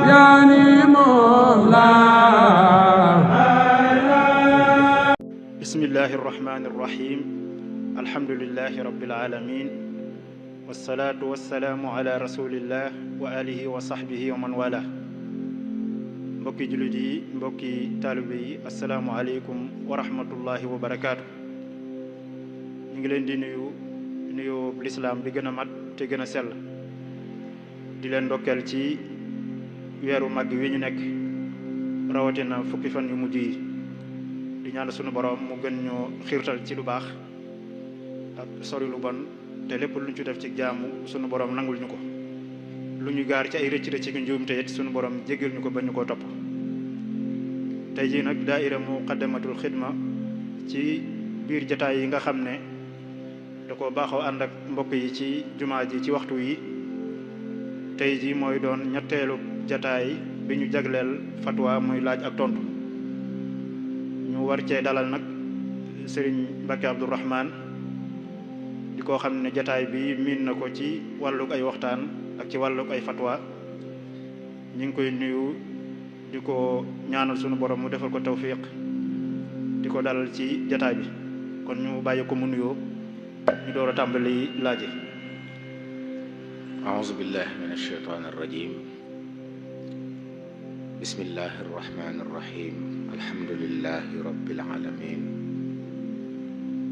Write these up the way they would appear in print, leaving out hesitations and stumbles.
yaani moom la bismillahi irrahmani irrahim alhamdulilahi rabbil alamin wasalaatu wasalaamu ala rasulillah wa alihi wa sahbihi wa man wala mbokki jullit yi mbokki taalibe yi asalaamualeykum wa rahmatullahi wa barakaatu. ñu ngi leen di nuyu lislaam bi gën a mat te gën a sell di leen ndokkeel ci weeru màgg wi ñu nekk rawatina fukki fan yu mujj yi di ñaan sunu borom mu gën ñoo xiirtal ci lu baax ak sori lu bon te lépp lu ñu ci def ci jaamu sunu borom nangul ñu ko lu ñu gaar ci ay rëcc rëcc ci njuum te it sunu borom jéggal ñu ko ba ñu koo topp. tey jii nag daaira muqaddamatul xidma ci biir jataay yi nga xam ne da ko baaxoo ànd ak mbokk yi ci jumaa ji ci waxtu yi tey jii mooy doon ñetteelu jataay bi ñu jagleel fatwa muy laaj ak tontu ñu war cee dalal nag Serigne Mbacké Abdourahmane di ko xam ne jataay bi miin na ko ci wàllug ay waxtaan ak ci wàllug ay fatwa ñu ngi koy nuyu di ko ñaanal sunu borom mu defal ko tawfiq di ko dalal ci jataay bi kon ñu bàyyi ko mu nuyoo ñu door a tàmbali laaje. أعوذ بالله من الشيطان الرجيم بسم الله الرحمن الرحيم الحمد لله رب العالمين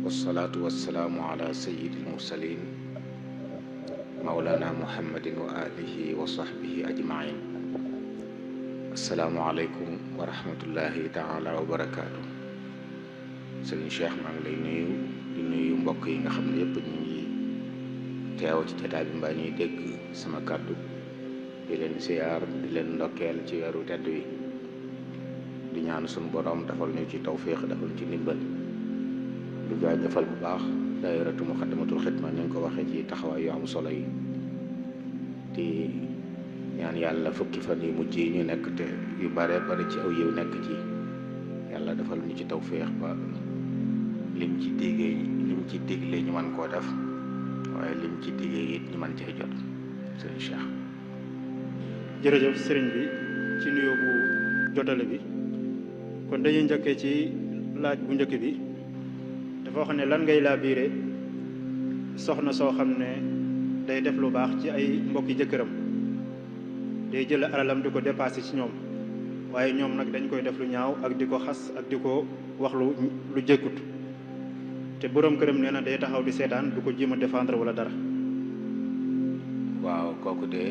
والصلاة والسلام على سيد المرسلين مولانا محمد وآله وصحبه أجمعين السلام عليكم ورحمة الله تعالى وبركاته. Sëriñ Cheikh maa ngi lay di nuyu mbokk yi nga xam ne yëpp ñu ngi teew ci jotaay bi mbaa ñuy dégg sama kàddu di leen siyaar di leen ndokkeel ci weeru tedd wi di ñaan suñu borom defal ñu ci tawfiq defal ñu ci ndimbal di jaajëfal bu baax daayiratu muqaddamatul xidma ni nga ko waxee ci taxawaay yu am solo yi di ñaan yàlla fukki fan yi mujj yi ñu nekk te yu bare bari ci aw yiw nekk ci yàlla defal ñu ci tawfiq ba lim ci digle ñu mën koo def waaye lim ci diggee it ñu mën cee jot sëriñ Cheikh. jërëjëf sëriñ bi ci nuyoo bu jotale bi kon dañuy njëkkee ci laaj bu njëkk bi dafa wax ne lan ngay laa biire soxna soo xam ne day def lu baax ci ay mbokki jëkkëram day jël alalam di ko dépassé ci ñoom waaye ñoom nag dañ koy def lu ñaaw ak di ko xas ak di ko wax lu jékkut te boroom këram nee na day taxaw di seetaan du ko jéem a défendre wala dara. waaw kooku de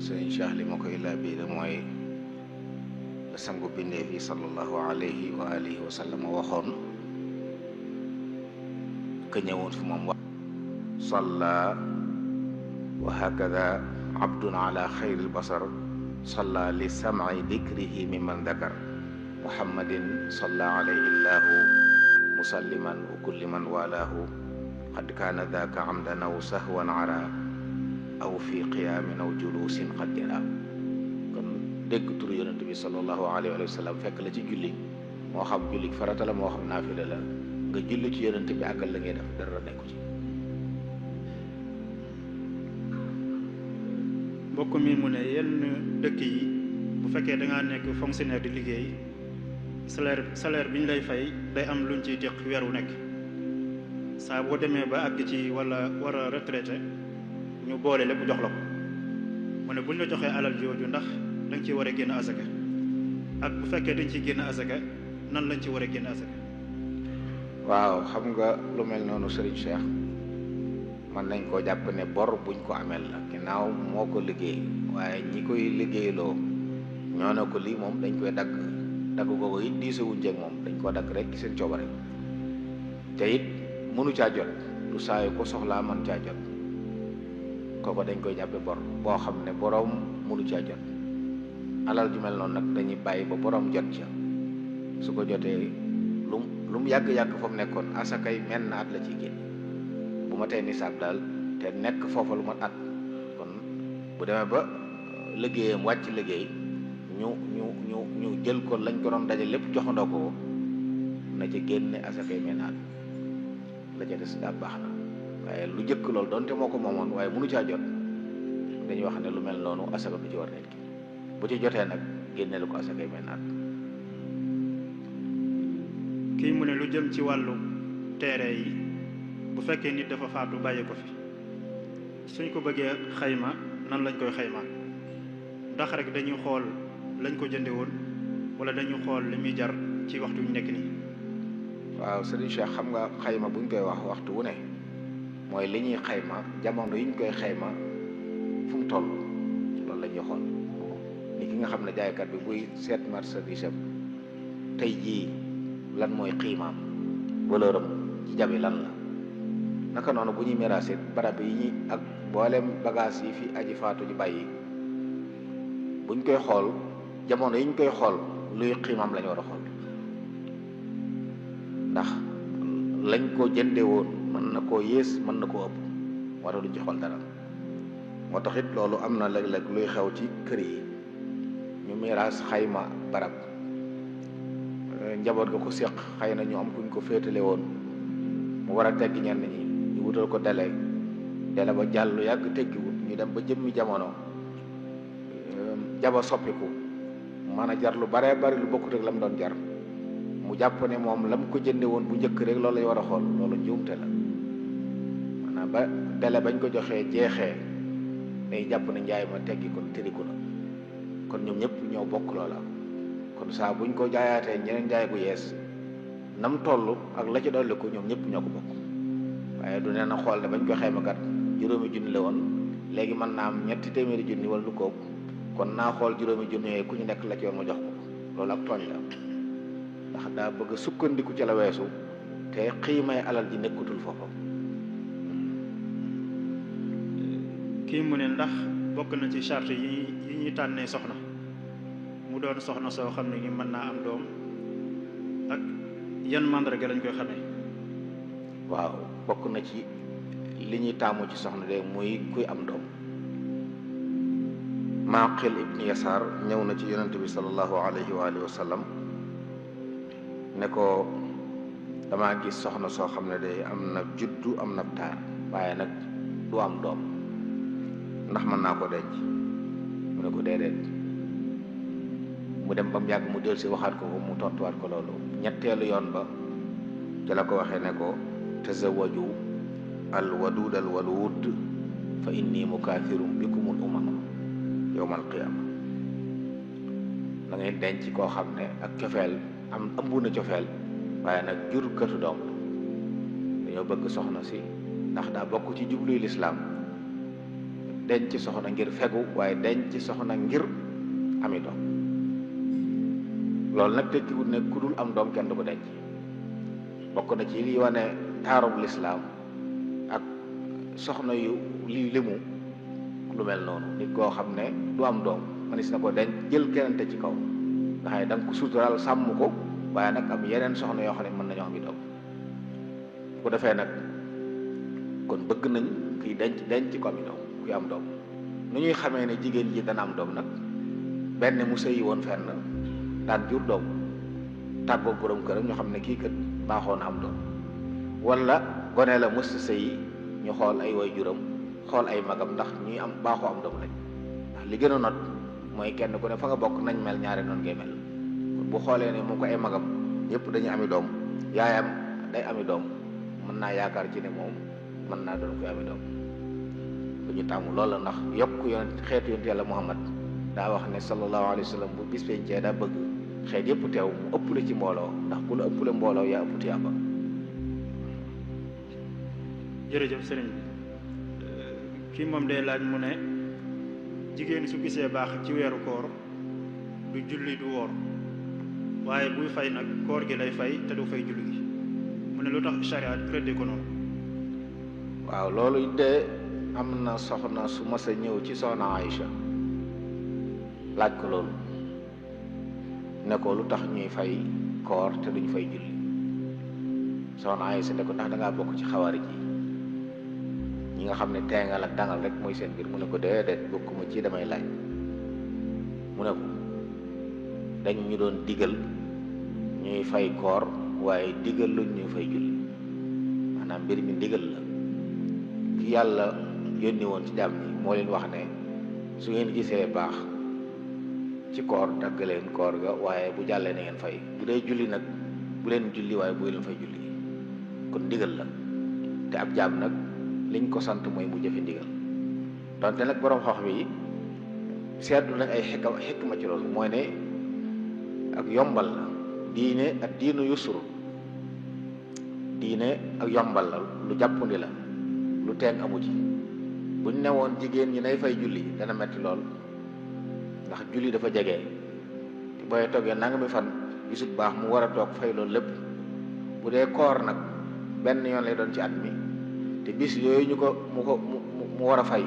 sëñ Cheikh li ma koy laa biire mooy sangu bindeef yi sallallahu alayhi wa alihi wa sallam waxoon ka ñëwoon fi moom wax salla wa hakada abdun ala xayril basar salla li sam'i dikrihi mimman dakar muhammadin salla alayhi llahu musalliman wa kulli man walaahu qad kaana daaka amdan aw sahwan ara aw fi qiyaamin aw julusin qad jara. kon dégg turu yonent bi sallallahu alayhi wa sallam fekk la ci julli moo xam julli farata la moo xam naafila la nga julli ci yonent bi àggal la ngay def dara nekku ci. mbokk mi mu ne yenn dëkk yi bu fekkee da ngaa nekk fonctionnaire di liggéey salaire bi ñu lay fay day am luñ ciy teq weer wu nekk saa boo demee ba àgg ci wala war a retraité ñu boole lépp jox la ko mu ne buñ la joxee alal jooju ndax da nga ciy war a génn asaka ak bu fekkee dañ ciy génn asaka nan lañ ci war a génn asaka. waaw xam nga lu mel noonu Serigne Cheikh mën nañ koo jàpp ne bor buñ ko ameel la ginnaaw moo ko liggéey waaye ñi koy liggéeyloo ñoo ne ko lii moom dañ koy dagg googu it diisewuñ jeeg moom dañ ko dagg rek ci seen coobare te it mënu caa jot du saa yu ko soxlaa mën caa jot kooku dañ koy jàppe bor boo xam ne boroom mënu caa jot alal ju mel noonu nag dañuy bàyyi ba boroom jot ca su ko jotee lu mu yàgg-yàgg fa mu nekkoon asakay menn at la ciy génn bu ma tey nisaab daal te nekk foofa lu ma at kon bu demee ba liggéeyam wàcc liggéey ñu jël ko lañ ko doon daje lépp joxandoo ko na ci génne asakay menaat la ca des daal baax na waaye lu jëkk loolu donte moo ko moomoon waaye mënu caa jot dañuy wax ne lu mel noonu asaka du ci war nit ki. bu ci jotee nag génneelu ko asakay menaat. kii mu ne lu jëm ci wàllu teere yi bu fekkee nit dafa faatu bàyyi ko fi suñ ko bëggee xayma nan lañ koy xayma ndax rek dañuy xool lañ ko jënde woon wala dañuy xool li muy jar ci waxtu ñu nekk nii. waaw Serigne Cheikh, xam nga xayma buñ koy wax waxtu wu ne mooy li ñuy xayma jamono yi ñu koy xayma fu mu toll loolu la ñuy xool. ni ki nga xam ne jaaykat bi buy seet marchandise am tey jii lan mooy xiimaam valeur am ci jabi lan la, naka noonu bu ñuy miraase barab yi ñi ak mboolem bagage yi fi aji faatu ji bàyyi buñ koy xool jamono yi ñu koy xool luy xiimaam la ñu war a xool, ndax lañ ko jënde woon mën na koo yées mën na koo ëpp moo tax duñ ci xool dara. moo tax it loolu am na léeg-léeg luy xew ci kër yi ñu miraas xayma barab njaboot ga ko séq xëy na ñu am kuñ ko féetale woon mu war a teggi ñenn ñi ñu wutal ko dele ba jàll lu yàgg teggiwut ñu dem ba jëmmi jamono jaba soppiku mën a jar lu baree bari lu bokkut ak la mu doon jar mu jàpp ne moom la mu ko jënde woon bu njëkk rek loolu lañ war a xool. loolu njuumte la, maanaam ba dele bañ ko joxee jeexee day jàpp ne njaay ma teggi ko tëriku na, kon ñoom ñëpp ñoo bokk loola. kon saa buñ ko jaayaatee ñeneen njaay gu yees nam toll ak la ci dolli ko ñoom ñëpp ñoo ko bokk, waaye du nee na xool ne bañ ko xayma kat juróomi junni la woon léegi mën naa am ñetti téeméeri junni wala lu ko kon naa xool juróomi junni yooyu ku ñu nekk la ci yoon ma jox ko. loolu ak tooñ la, ndax daa bëgg a sukkandiku ci la weesu te xiimay alal ji nekkutul foofu. kii mu ne ndax bokk na ci charte yi ñuy tànnee soxna mu doon soxna soo xam ne ni mën naa am doom ak yan màndarga lañ koy xamee. waaw bokk na ci li ñuy taamu ci soxna de muy kuy am doom. Maqil ibn Yasar ñëw na ci yonent bi sallallahu alayhi wa alihi wa sallam ne ko damaa gis soxna soo xam ne de am na juddu am na taar waaye nag du am doom ndax mën naa ko denc. mu ne ko déedéet. mu dem ba mu yàgg mu del si waxaat ko mu tontuwaat ko loolu ñetteelu yoon ba ci la ko waxee ne ko tazawaju al wadud al walud fa inni mukathirum bikumul umama yawmal qiyama. da ngay denc koo xam ne ak cofeel am ëmb na cofeel waaye nag jur këtu doom dañoo bëgg soxna si ndax daa bokk ci jubluy lislaam denc soxna ngir fegu waaye denc soxna ngir ami doom. loolu nag tekkiwut ne ku dul am doom kenn du ko denc. bokk na ci li wane taarub lislaam ak soxna yu li limu lu mel noonu nit koo xam ne du am doom manis na ko denc jël keneen te ci kaw nga xam ne da nga ko suturaal sàmm ko waaye nag am yeneen soxna yoo xam ne mën nañoo am i doom. bu ko defee nag kon bëgg nañ kuy denc ko am i doom kuy am doom. nu ñuy xamee ne jigéen ji dana am doom nag benn mu sëyi woon fenn daan jur doom tàggoog borom këram ñu xam ne kii kat baaxoon am doom, wala gone la mës sëyi ñu xool ay way juram xool ay magam ndax ñuy am baaxoo am doom lañ. ndax li gën a not mooy kenn ku ne fa nga bokk nañ mel ñaare noonu ngay mel. bu xoolee ne moom ko ay magam ñëpp dañuy ami doom yaayam day ami doom mën naa yaakaar ci ne moom mën naa doon koy ami doom. bu ñu tàmm loolu la ndax yokk yonent xeetu yonent yàlla Muhammad daa wax ne sallallahu alayhi wa sallam bu bis pencee daa bëgg xeet yëpp teew mu ëpp la ci mbooloo ndax ku la ëpp la mbooloo yaa ëpp tiyaaba. jërëjëf sëriñ kii moom day laaj mu ne jigéen su gisee baax ci weeru koor du julli du woor waaye buy fay nag koor gi lay fay te du fay julli gi mu ne lu tax charia tëddee ko noonu. waaw loolu de am na soxna su mas a ñëw ci soxna Aïcha laaj ko loolu ne ko lu tax ñuy fay koor te duñ fay julli. soxna Aïcha ne ko ndax da ngaa bokk ci xawaari ji ñi nga xam ne teengal ak dangal rek mooy seen mbir. mu ne ko déedéet bokkuma ci damay laaj. mu ne ko dañ ñu doon digal ñuy fay koor waaye digal luñ ñuy fay julli maanaam mbir mi digal la ki yàlla yónni woon ci jàmm ñi moo leen wax ne su ngeen gisee baax ci koor dagg leen koor ga waaye bu jàllee na ngeen fay bu dee julli nag bu leen julli waaye bu leen fay julli kon ndigal la te ab jaam nag liñ ko sant mooy mu jëfe ndigal donte nag boroom xam-xam yi seetlu nañ ay xikma ci loolu mooy ne ak yombal la diine ak diinu yusru diine ak yombal la lu jàppandi la lu teen amu ci buñ ne woon jigéen ñi nay fay julli dana metti lool ndax julli dafa jege te booy toggee nangami fan gisut baax mu war a toog fay loolu lépp bu dee koor nag benn yoon lay doon ci at mi te bis yooyu mu war a fay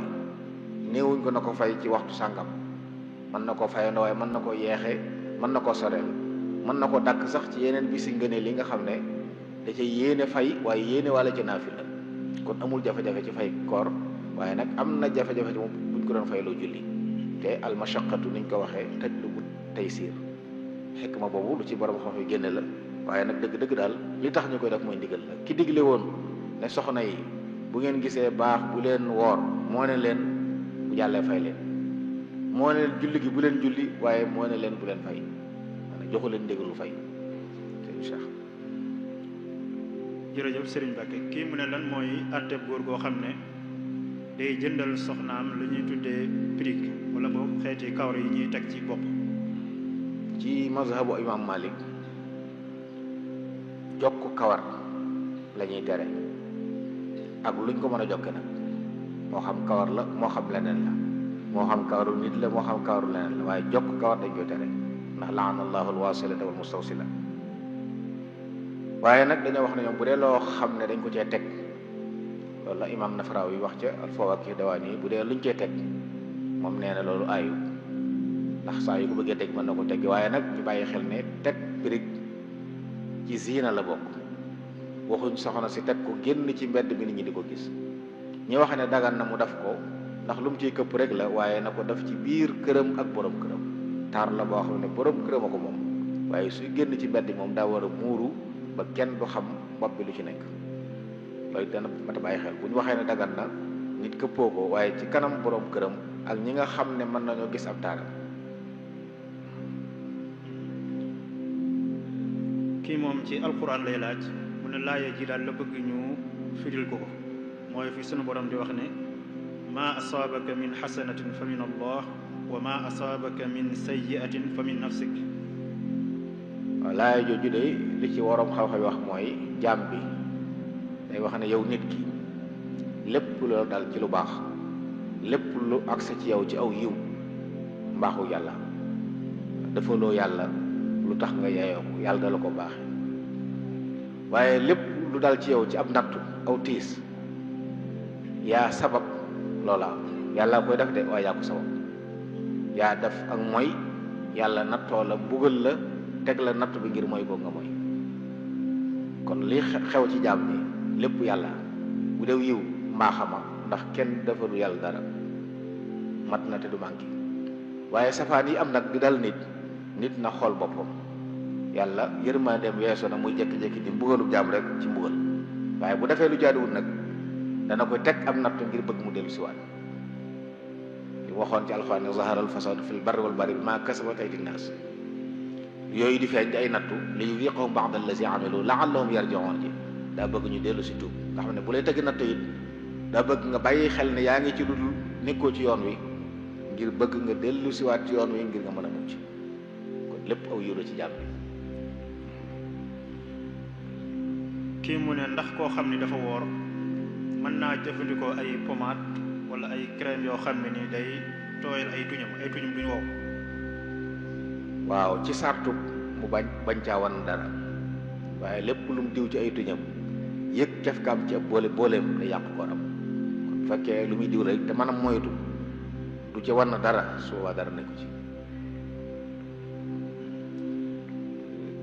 néewuñ ko na ko fay ci waxtu sàngam mën na ko fayandoo waaye mën na ko yeexe mën na ko soreel mën na ko dàkk sax ci yeneen bisi ngëneel li nga xam ne da ca yéene fay waaye yéene wala ci naafila kon amul jafe-jafe ci fay koor waaye nag am na jafe-jafe ci moom buñ ko doon fayloo julli te almashaqatu niñ ko waxee tajlubu taysir xikma boobu lu ci borom xam yi génne la waaye nag dëgg-dëgg daal li tax ñu koy def mooy ndigal la ki digle woon ne soxna yi bu ngeen gisee baax bu leen woor moo ne leen bu jàllee fay leen moo ne leen julli gi bu leen julli waaye moo ne leen bu leen fay maanaam joxu leen ndigalu fay sëñ Cheikh. jërëjëf Serigne Mbacké kii mu ne lan mooy àtte góor goo xam ne day jëndal soxnaam lu ñuy tuddee prik wala boog xeeti kawar yi ñuy teg ci bopp. ci mazhabu imam Malik jokk kawar la ñuy tere ak luñ ko mën a jokke nag moo xam kawar la moo xam leneen la moo xam kawaru nit la moo xam kawaru leneen la waaye jokk kawar dañ koy tere ndax laana allahu alwasilata wal mustawsila waaye nag dañoo wax ne ñoom bu dee loo xam ne dañ ko cee teg loolu la imam Nafarawi wax ca al-Fawaakih dawaan yi bu dee luñ cee teg moom nee na loolu aayu ndax saa yu ko bëggee teg mën na ko teggi waaye nag ñu bàyyi xel ne teg birig ci ziina la bokk waxuñ soxna si teg ko génn ci mbedd mi nit ñi di ko gis ñi wax ne dagan na mu def ko ndax lu mu ciy këpp rek la waaye na ko def ci biir këram ak borom këram taar la boo xam ne borom këram a ko moom waaye suy génn ci mbedd moom daa war a muuru ba kenn du xam bopp bi lu ci nekk loolu dana mat a bàyyi xel bu ñu waxee ne dagan na nit këppoo ko waaye ci kanam borom këram ak ñi nga xam ne mën nañoo gis ab taaram. kii moom ci alquran lay laaj mu ne laaya ji daal la bëgg ñu firil ko mooy fi sunu borom di wax ne maa asaabaka min xasanatin fa min allah wa maa asaabaka min sayyiatin fa min nafsik. waaw laaya jooju de li ci waroom xam-xam wax mooy jaam bi day wax ne yow nit ki lépp loolu dal ci lu baax lépp lu agsi ci yow ci aw yiw mbaaxu yàlla dafa loo yàlla lu tax nga yeyoo ko yàlla dala ko baaxe waaye lépp lu dal ci yow ci ab nattu aw tiis yaa sabab loola yàlla koy def de waaye yaa ko sabab yaa def ak mooy yàlla nattoo la mbugal la teg la natt bi ngir mooy ko nga mooy kon li xew ci jaam ni lépp yàlla bu dew yiw mbaaxama ndax kenn defalu yàlla dara mat na te du manqué waaye safaan yi am nag di dal nit na xool boppam yàlla yërmandeem weesoo na muy jékki-jékki di mbugalu jaam rek ci mbugal waaye bu defee lu jaaduwul nag dana koy teg am natt ngir bëgg mu dellu siwaat li waxoon ci alxuraan ne zahara al fasadu fil barri wal bahri bimaa kasabat aydin naas yooyu di feeñ di ay nattu li yuziqahum ba'da allazi amilu la'allahum yarji'un ji daa bëgg ñu dellu si tuub nga xam ne bu lay tëgg nattu it daa bëgg nga bàyyi xel ne yaa ngi ci lu dul nekkoo ci yoon wi ngir bëgg nga dellu siwaat ci yoon wi ngir nga mën a mucc kon lépp aw yiw la ci jàmm bi. kii mu ne ndax koo xam ni dafa woor mën naa jëfandikoo ay pommade wala ay crème yoo xam ne ni day tooyal ay tuñam duñu wow. waaw ci sartu mu bañ caa wan dara waaye lépp lu mu diw ci ay tuñam yëg cafkaam ci ab booleem da yàq ko am kon bu fekkee lu muy diw rek te mën a moytu du ci wan dara su boobaa dara nekku ci.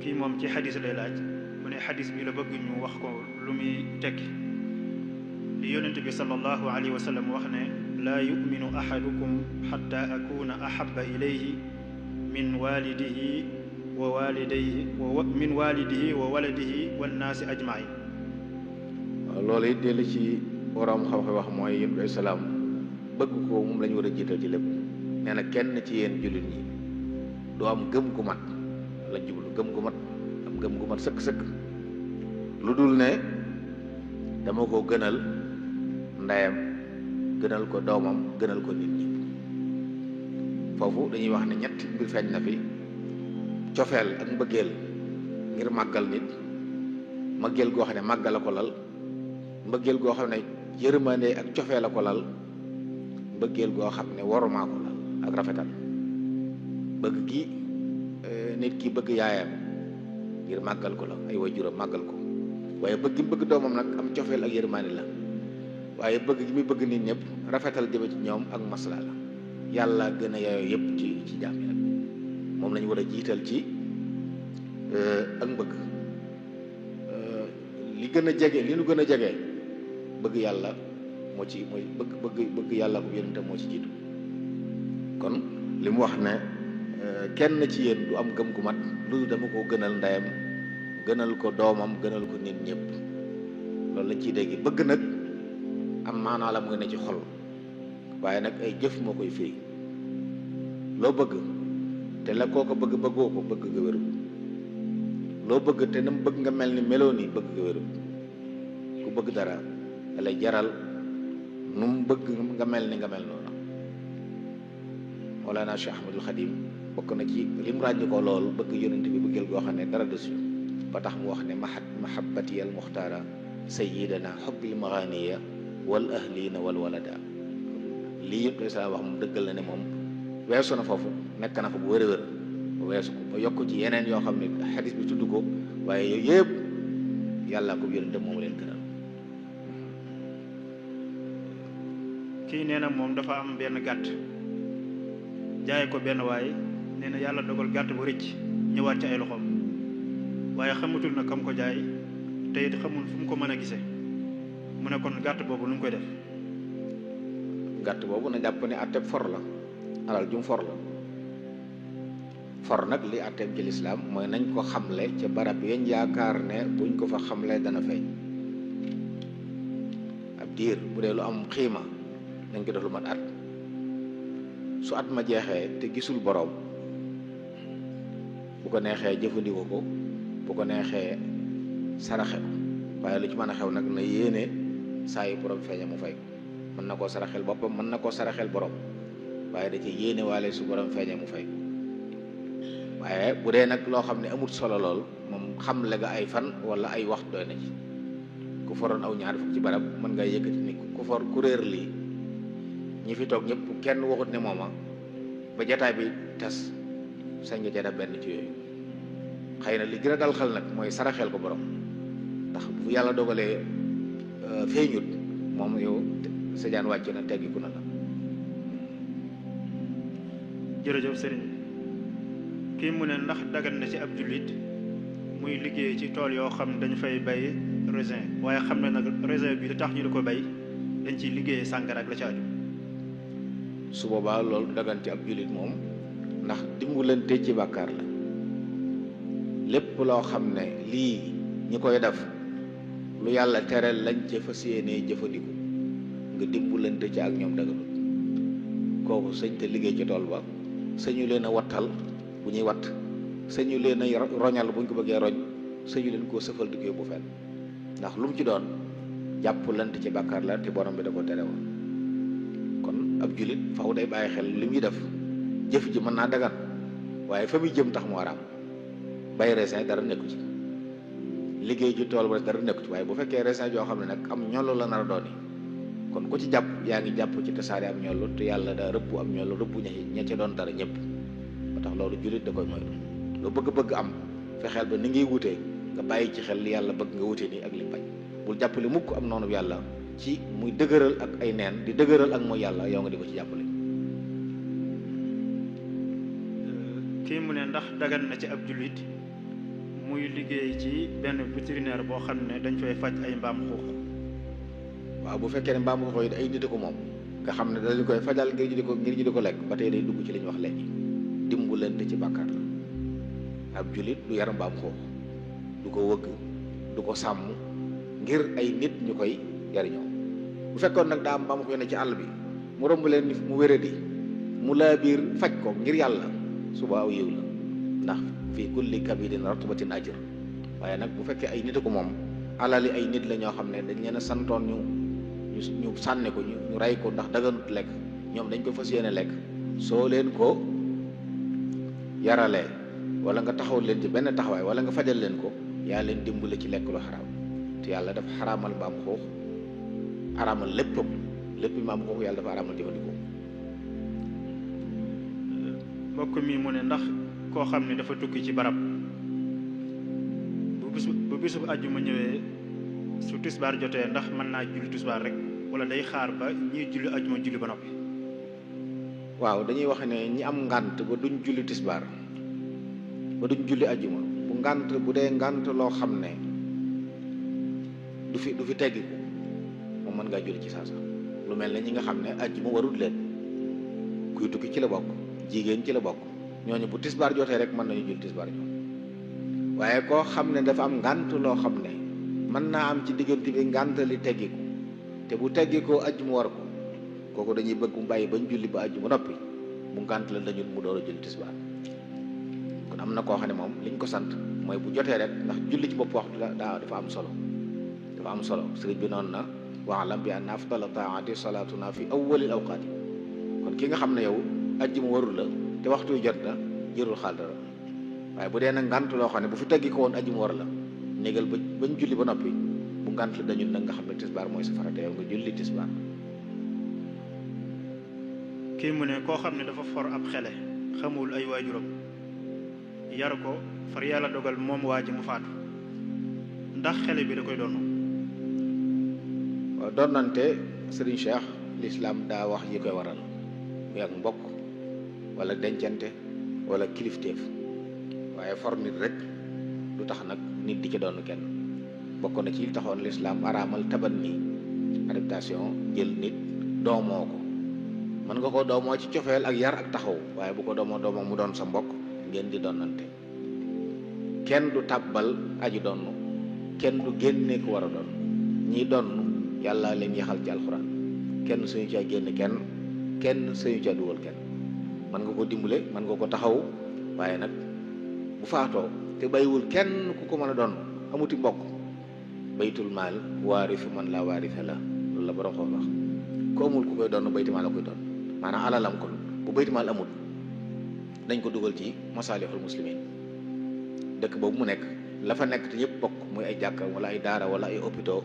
kii moom ci xadis lay laaj mu ne xadis bi la bëgg ñu wax ko lu muy tekki li yonent bi sallallahu alayhi wa sallam wax ne laa yuminu ahadukum xatta akuna ahaba ilayhi min walidihi wa waladihi wannaasi ajmain. waaw loolu it dellu ci borom xam-xam wax mooy yonent bi salaam bëgg ko moom la ñu war a jiital ci lépp nee na kenn ci yéen jullit ñi du am gëm gu mat lañ jublu gëm gu mat am gëm gu mat sëkk-sëkk lu dul ne dama ko gënal ndeyam gënal ko doomam gënal ko nit ñi foofu dañuy wax ne ñetti mbir feeñ na fi cofeel ak mbëggeel ngir màggal nit mbëggeel goo xam ne màggal la ko lal mbëggeel goo xam ne yërmande ak cofeel la ko lal mbëggeel goo xam ne warumaa ko lal ak rafetal bëgg gi nit ki bëgg yaayam ngir màggal ko la ay waajuram màggal ko waaye bëgg gi bëgg doomam nag am cofeel ak yërmande la waaye bëgg gi muy bëgg nit ñëpp rafetal jëme ci ñoom ak masla la yàlla gën a yaayoo yëpp ci jaam yi nag moom lañu war a jiital ci ak mbëgg li gën a jege li nu gën a jege bëgg yàlla moo ci mooy bëgg yàlla ko yonentam moo ci jiitu kon li mu wax ne kenn ci yéen du am gëm gu mat lu dama ko gënal ndeyam gënal ko doomam gënal ko nit ñëpp loolu lañ ciy dégg bëgg nag am maanaa la mu ngi ne ci xol waaye nag ay jëf moo koy firi loo bëgg te la koo ko bëgg bëggoo ko bëgg nga wérul loo bëgg te nam bëgg nga mel ni meloo nii bëgg nga wérul ku bëgg dara da lay jaral nu mu bëgg nga mel ni nga mel noonu Mawlana Cheikh Ahmadul Khadim bokk na ci lim ràññi ko lool bëgg yonent bi bëggeel goo xam ne dara desu ba tax mu wax ne mahabbati al muxtaara sayyidana hubbil maghaniya wal ahlina wal walada lii yëpp saa wax moom dëggal na ne moom weesu na foofu nekk na fa bu wér a wér weesu ko ba yokk ci yeneen yoo xam ne xadis bi tudd ko waaye yooyu yëpp yàlla ko yonentam moom leen gënal. kii nee na moom dafa am benn gàtt jaay ko benn waay nee na yàlla dogal gàtt bu rëcc ñëwaat ci ay loxoom waaye xamatul na kam ko jaay te it xamul fu mu ko mën a gisee mu ne kon gàtt boobu nu mu koy def. gàtt boobu na jàpp ne àtteeb for la alal jum for la for nag li àtteeb ci lislaam mooy nañ ko xamle ca barab yañ yaakaar ne buñ ko fa xamle dana feeñ ab diir bu dee lu am xiima dañ ko def lu mat at su at ma jeexee te gisul boroom bu ko neexee jëfandikoo ko bu ko neexee saraxe ko waaye lu ci mën a xew nag na yéene saa yu borom feeña mu fay ko mën na koo saraxel boppam mën na koo saraxel borom waaye da ci yéene waale su borom feeña mu fay ko waaye bu dee nag loo xam ne amut solo lool moom xam le nga ay fan wala ay waxtu doy na ci ku foroon aw ñaar fukk ci barab mën nga yëkkati ni ku for ku réer lii ñi fi toog ñëpp kenn waxut ne mooma ba jataay bi tas sañ nga ca benn ci yooyu xëy na li gën a dal xel nag mooy saraxel ko borom ndax bu yàlla dogalee feeñut moom yow sa jaan wàcc na teggiku na la. jërëjëf sëriñ kii mu ne ndax dagan na ci ab jullit muy liggéey ci tool yoo xam ne dañu fay bay raisin waaye xam ne nag raisin bi li tax ñu di ko bay dañ ciy liggéeyee sàngara ak la ci aju. su boobaa loolu dagan ci ab jullit moom ndax dimbalante ci bàkkaar la lépp loo xam ne lii ñi koy def lu yàlla tere lañ ca fas yéenee jëfandiku nga dimbalante ci ak ñoom daganut kooku sëñ te liggéey ci tool ba sëñu leen a wattal bu ñuy watt sëñu leen a roñal bu ñu ko bëggee roñ sëñu leen koo sëfal di ko yóbbu fenn ndax lu mu ci doon jàppalante ci bàkkaar la te borom bi da ko tere woon kon ab jullit faw day bàyyi xel li muy def jëf ji mën naa dagan waaye fa muy jëm tax mu araam bay raisin dara nekku ci liggéey ji tool ba dara nekku ci waaye bu fekkee raisin joo xam ne nag am ñollu la nar a doon kon ku ci jàpp yaa ngi jàpp ci tasaare am ñollu te yàlla daa rëbb am ñollu rëbb ña ca doon dara ñëpp moo tax loolu jullit da koy moytu lu bëgg-bëgg am fexeel ba ni ngay wutee nga bàyyi ci xel li yàlla bëgg nga wute nii ak li bañ bul jàppale mukk am noonu yàlla ci muy dëgëral ak ay neen di dëgëral ak mooy yàlla yow nga di ko ci jàppale. kii mu ne ndax dagan na ci ab jullit muy liggéey ci benn vétérinaire boo xam ne dañ fay faj ay mbaam xuux. waaw bu fekkee ne mbaam xuux yi ay nit ko moom nga xam ne dañu koy fajal ngir ñu di ko lekk ba tey day dugg ci li ñu wax léegi dimbalante ci bàkkaar la ab jullit du yar mbaam xuux du ko wëgg du ko sàmm ngir ay nit ñu koy jariñoo bu fekkoon nag daa am mbaam xuux ne ci àll bi mu romb leen ni mu wéradi mu laa biir faj ko ngir yàlla suba aw yiw la ndax fii kulli kabirin ratbatin ajr. waaye nag bu fekkee ay nit ko moom alali ay nit la ñoo xam ne dañ leen a santoon ñu sànni ko ñu rey ko ndax daganut lekk, ñoom dañ ko fas yéene lekk. soo leen ko yaralee wala nga taxaw leen ci benn taxawaay wala nga fajal leen ko, yaa leen dimbale ci lekk lu xaraam. te yàlla dafa xaraamal mbaam xuux, araamal léppam lépp mbaam xuux yàlla dafa araamal jëfandikoo. mbokk mi mu ne ndax koo xam ne dafa tukki ci barab bu bisu àjjuma ñëwee su tisbaar jotee ndax mën naa julli tisbaar rek wala day xaar ba ñiy julli àjjuma julli ba noppi? waaw dañuy wax ne ñi am ngànt ba duñ julli tisbaar ba duñ julli àjjuma, bu dee ngànt loo xam ne du fi teggiku moom mën ngaa julli ci saasa. lu mel ne ñi nga xam ne àjjuma warul leen, kuy tukki ci la bokk, jigéen ci la bokk, ñooñu bu tisbaar jotee rek mën nañu julli tisbaar ñoom. waaye koo xam ne dafa am ngànt loo xam ne mën naa am ci diggante bi ngànt li teggiku, te bu teggikoo àjjuma war ko, kooku dañuy bëgg mu bàyyi bañ julli ba àjjuma noppi mu ngànt la dañu mu door a julli tisbaar. kon am na koo xam ne moom liñ ko sant mooy bu jotee rek, ndax julli ci bopp waxtu dafa am solo, dafa am solo. sëriñ bi noonu na wa'lam bi anna afdala taa'ati salaatuna fi awwalil awqaati. kon ki nga xam ne yow àjjuma warul la te waxtu wi jot na, jërul xaal dara. waaye bu dee nag ngànt loo xam ne bu fi teggi ko woon àjjuma war la, négal bañ julli ba noppi bu ngànt la dañu nag nga xam ne tisbaar mooy sa farata, yow nga julli tisbaar. kii mu ne koo xam ne dafa for ab xele, xamul ay waajuram, yar ko far yàlla dogal moom waa ji mu faatu, ndax xele bi da koy doon? waaw doonante sëriñ Cheikh, lislaam daa wax yi koy waral, muy ak mbokk wala dencante wala kilifteef. waaye for nit rek du tax nag nit di ci doon kenn. bokk na ci li taxoon lislaam araamal tabanni, adaptation, jël nit doomoo ko. mën nga ko doomoo ci cofeel ak yar ak taxaw, waaye bu ko doomoo mu doon sa mbokk, ngeen di doonante. kenn du tàbbal aji donn, kenn du génne ku war a doon. ñiy donn yàlla leen yaxal ci alxuraan, kenn suñu caa génn kenn suñu caa dugal kenn. mën nga ko dimbale, mën nga ko taxaw, waaye nag bu faatoo te bàyyiwul kenn ku ko mën a doon, amuti mbokk, baytul maal waarisu man laa waarisa la, loolu la borom xool wax. ku amul ku koy doon baytul maal la koy doon, maanaam alalam kon bu baytul maal amul dañ ko dugal ci masaalixul muslimin. dëkk boobu mu nekk la fa nekk te ñëpp bokk, muy ay jàkka wala ay daara wala ay hôpitaux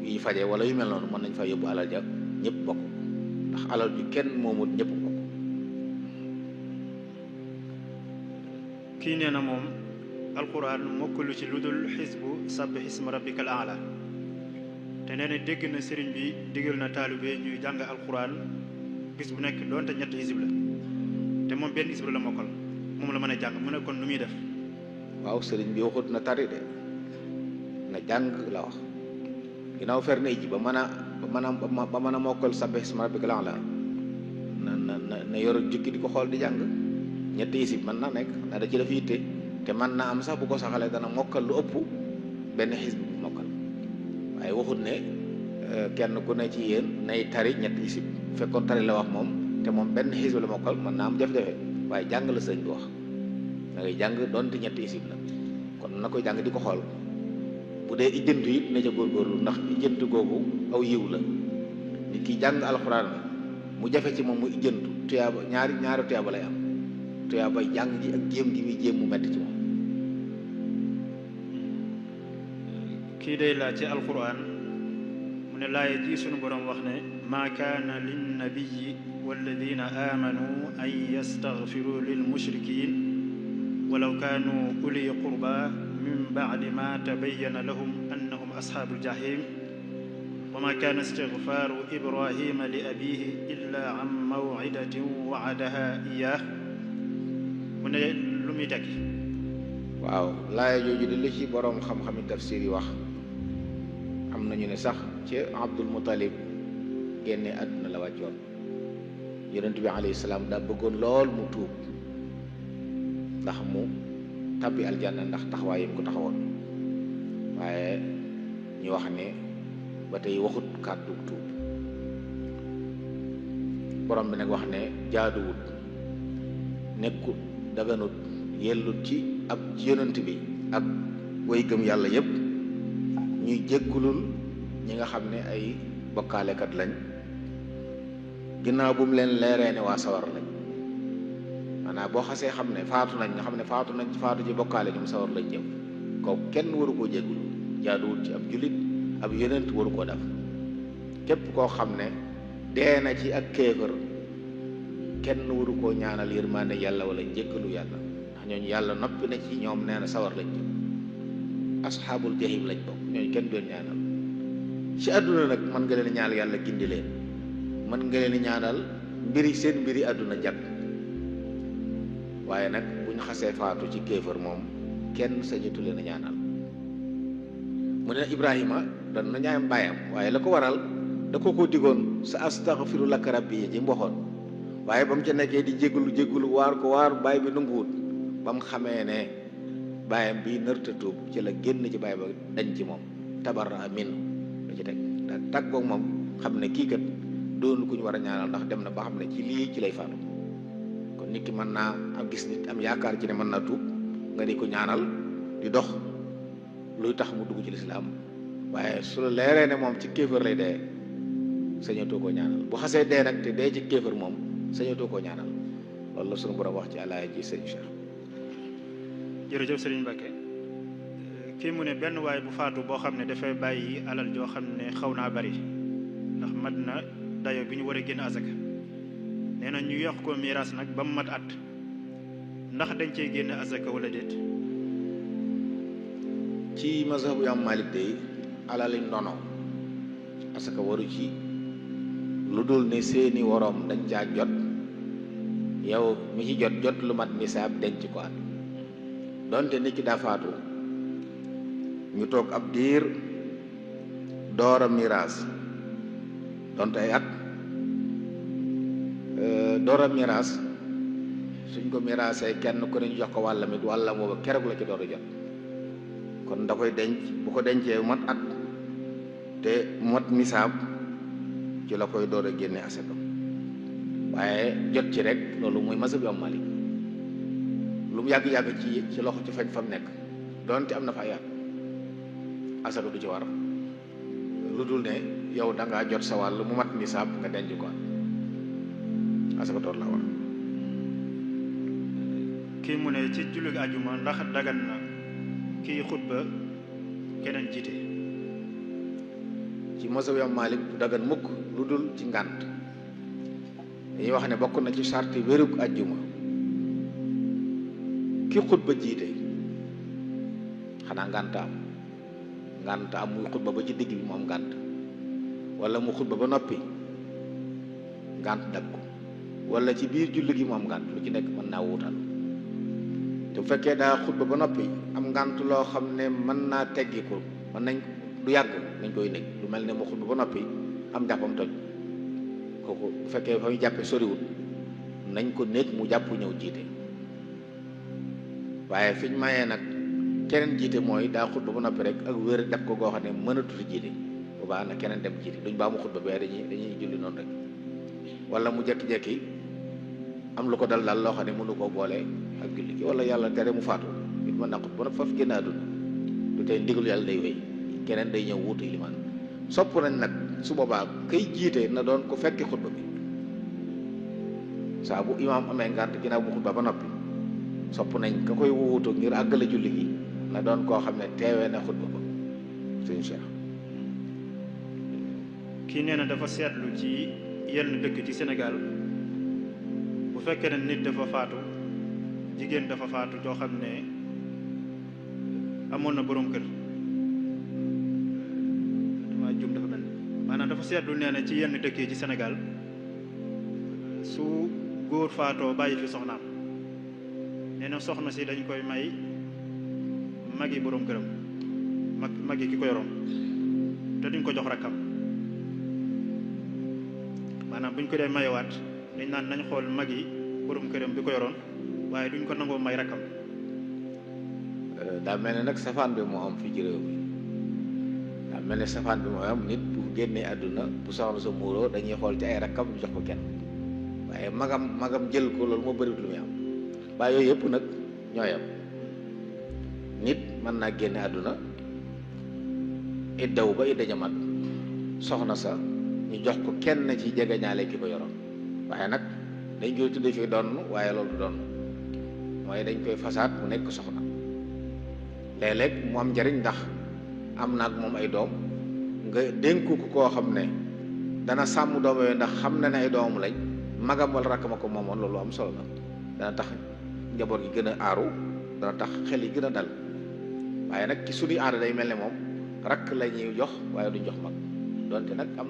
yuy faje wala yu mel noonu, mën nañ fa yóbbu alal ja ñëpp bokk, ndax alal ju kenn moomut ñëpp bokk. kii nee na moom alquran mokkalu ci lu dul xisbu sabbih isma rabbikal aala, te nee na dégg na sëriñ bi digal na taalibe ñuy jàng alquran bis bu nekk doonte ñetti xisib la, te moom benn xisib la mokkal, moom la mën a jàng. mu ne kon nu muy def? waaw sëriñ bi waxut na tari de, na jàng la wax. ginnaaw fer na ji ba mën a mokkal sabbih isma rabbikal aala, na yor jukki di ko xool di jàng. ñetti isib mën na nekk, ndax da ci def yitte, te mën naa am sax bu ko saxalee dana mokkal lu ëpp benn xisb bu mokkal. waaye waxut ne kenn ku ne ci yéen nay tari ñetti isib. fekkoon tari la wax moom, te moom benn xisb la mokkal, mën naa am jafe-jafe. waaye jàng la sëñ bi wax, da ngay jàng doonte ñetti isib la, kon na koy jàng di ko xool. bu dee ijjantu it na ca góorgóorlu, ndax ijjantu googu aw yiw la. nit ki jàng alxuraan mu jafe ci moom mu ijjantu, tuyaaba ñaari tuyaaba lay am. tuyaaba jàng ji ak jéem gi muy jéem mu metti ci moom. kii day laaj ci alquran mu ne laaya ji sunu borom wax ne maa kaana linnabiyi walladina aamanu an yastaghfiru lil mushrikin walaw kaanu uli qurba min ba'di ma tabayyana lahum annahum ashaabul jahim wa ma kaana istighfaaru ibrahima li abihi illa an maw'idatin wa'adaha iyyah. mu ne lu muy tekki? waaw laaya jooju de li ci boroom xam-xami tafsir yi wax, am nañu ne sax ci Abdul Muttalib génne àdduna la wàccoon. yonent bi alayhi salaam daa bëggoon lool mu tuub ndax mu tabbi aljanna ndax taxawaay yi mu ko taxawoon, waaye ñu wax ne ba tey waxut kàddu tuub. borom bi nag wax ne jaaduwut, nekkut daganut yellut ci ab yonent bi ak way gëm yàlla yépp ñuy jéggulul ñi nga xam ne ay bokkaalekat lañ ginnaaw bu mu leen leeree ne waa sawar lañ maanaam boo xasee xam ne faatu nañ nga xam ne faatu nañ ci faatu ci bokkaale ñoom sawar lañ jëm kooku kenn waru koo jéggul jaaduwul ci ab jullit ab yonent waru koo def képp koo xam ne dee na ci ak kéefër kenn waru koo ñaanal yërmande yàlla wala njéggalu yàlla ndax ñooñu yàlla noppi na ci ñoom nee na sawar lañ jëm asxaabul jahim lañ bokk ñooñu kenn doon ñaanal ci àdduna nag mën nga leen ñaanal yàlla gindi leen mën nga leen ñaanal seen mbiri àdduna jag waaye nag bu ñu xasee faatu ci kéefër moom kenn sañatu leen a ñaanal mu ne Ibrahima dan na ñaayam baayam waaye la ko waral da ko digoon sa astaghfiru laka rabbi ji mboxoon waaye ba mu ca nekkee di jéggulu waar ko waar baay bi nanguwut ba mu xamee ne baayam bi nërta tuub ci la génn ci baay ba dañ ci moom tabarra min la ci teg da tàggoog moom xam ne kii kat doonu ku ñu war a ñaanal ndax dem na ba xam ne ci lii ci lay faatu kon nit ki mën naa am gis nit am yaakaar ci ne mën naa tuub nga di ko ñaanal di dox luy tax mu dugg ci lislaam waaye su la leeree ne moom ci kéefër lay dee sañatoo koo ñaanal bu xasee dee nag te dee ci kéefër moom sañatoo koo ñaanal loolu la sunu borom wax ci àlaaya ji sëñ Cheikh. jërëjëf sëriñ Mbacke kii mu ne benn waay bu faatu boo xam ne dafay bàyyi alal joo xam ne xaw naa bari ndax mat na dayo bi ñu war a génn azaka nee na ñu yokk ko miraas nag ba mu mat at ndax dañ cey génn azaka wala déet. ci mazhabu Imam Malik day alali ndono asaka waru ci lu dul ne seeni woroom dañ caa jot yow mi ci jot lu mat nisaab denc ko at donte nit ki daa faatu ñu toog ab diir door a miraas donte ay at door a miraas suñ ko miraasee kenn ku ne ñu jox ko wàllam it wàllam booba keroog la ci door a jot kon da koy denc bu ko dencee mat at te mat nisaab ci la koy door a génne asaka waaye jot ci rek loolu mooy mazhab Imam Malik lu mu yàgg-yàgg ci loxo ci faj fa mu nekk donte am na fa ay at asaka du ci war lu dul ne yow da ngaa jot sa wàll mu mat nisaab nga denc ko asaka door la war. kii mu ne ci jullit ajuma ndax dagan na kii xutba keneen jiite. ci mazhab Imam Malik du dagan mukk lu dul ci ngànt dañuy wax ne bokk na ci sarti wérug ajjuma ki xutba jiite xanaa ngànt am muy xutba ba ci digg bi moom ngànt wala mu xutba ba noppi ngànt dag ko wala ci biir julli gi moom ngànt lu ci nekk mën naa wuutal te bu fekkee daa xutba ba noppi am ngànt loo xam ne mën naa teggiku mën nañ du yàgg nañ koy nekk lu mel ne mu xutba ba noppi am jàppam toj kooku bu fekkee fa muy jàppe soriwul nañ ko nekk mu jàpp ñëw jiite waaye fiñ mayee nag keneen jiite mooy daa xutba ba noppi rek ak wér def ko goo xam ne mënatut jiite bu baax na keneen dem jiite duñ baa mu xutba bee dañuy julli noonu rek wala mu jekki-jekki am lu ko dal loo xam ne mënu koo boole ak julli gi wala yàlla tere mu faatu it mën naa xutba ba nag faf génn àdduna du tey ndigalu yàlla day wéy keneen day ñëw wuutu limaan sopp nañ nag su boobaa kay jiite na doon ko fekki xutba bi saa bu imaam amee ngànt ginnaaw bu xutba ba noppi sopp nañ ka koy wuutu ngir àggale julli gi na doon koo xam ne teewee na xutba ba sëñ Cheikh. kii nee na dafa seetlu ci yenn dëkk ci Sénégal bu fekkee ne nit dafa faatu jigéen dafa faatu joo xam ne amoon na boroom kër dama jum dafa mel maanaam dafa seetlu nee na ci yenn dëkk yi ci Sénégal su góor faatoo bàyyi fi soxnaam nee na soxna si dañ koy may magi boroom këram magi ki ko yoroon te duñ ko jox rakkam maanaam buñ ko dee mayewaat dañ naan nañ xool magi boroom këram bi ko yoroon waaye duñ ko nangoo may rakkam. daa mel ne nag safaan bi moo am fii ci réew mi daa mel ne safaan bi moo am nit bu génnee àdduna bu soxna sa muuroo dañuy xool ci ay rakkam ñu jox ko kenn waaye magam jël ko loolu moo bëriwut lu muy am waaye yooyu yëpp nag ñooyam nit mën naa génne àdduna iddawu ba idda jamat soxna sa ñu jox ko kenn ci jegeñaale ki ko yoroon waaye nag dañ koy tudde fii doon waaye loolu doon mooy dañ koy fasaat mu nekk soxna léeg-léeg mu am njariñ ndax am na ak moom ay doom nga dénku ko koo xam ne dana sàmm doom yooyu ndax xam na ne ay doomam lañ magam wala rakkama ko moomoon loolu am solo la dana tax njaboot gi gën a aaru dana tax xel yi gën a dal waaye nag ci suñuy aada day mel ne moom rakk la ñuy jox waaye duñ jox mag donte nag am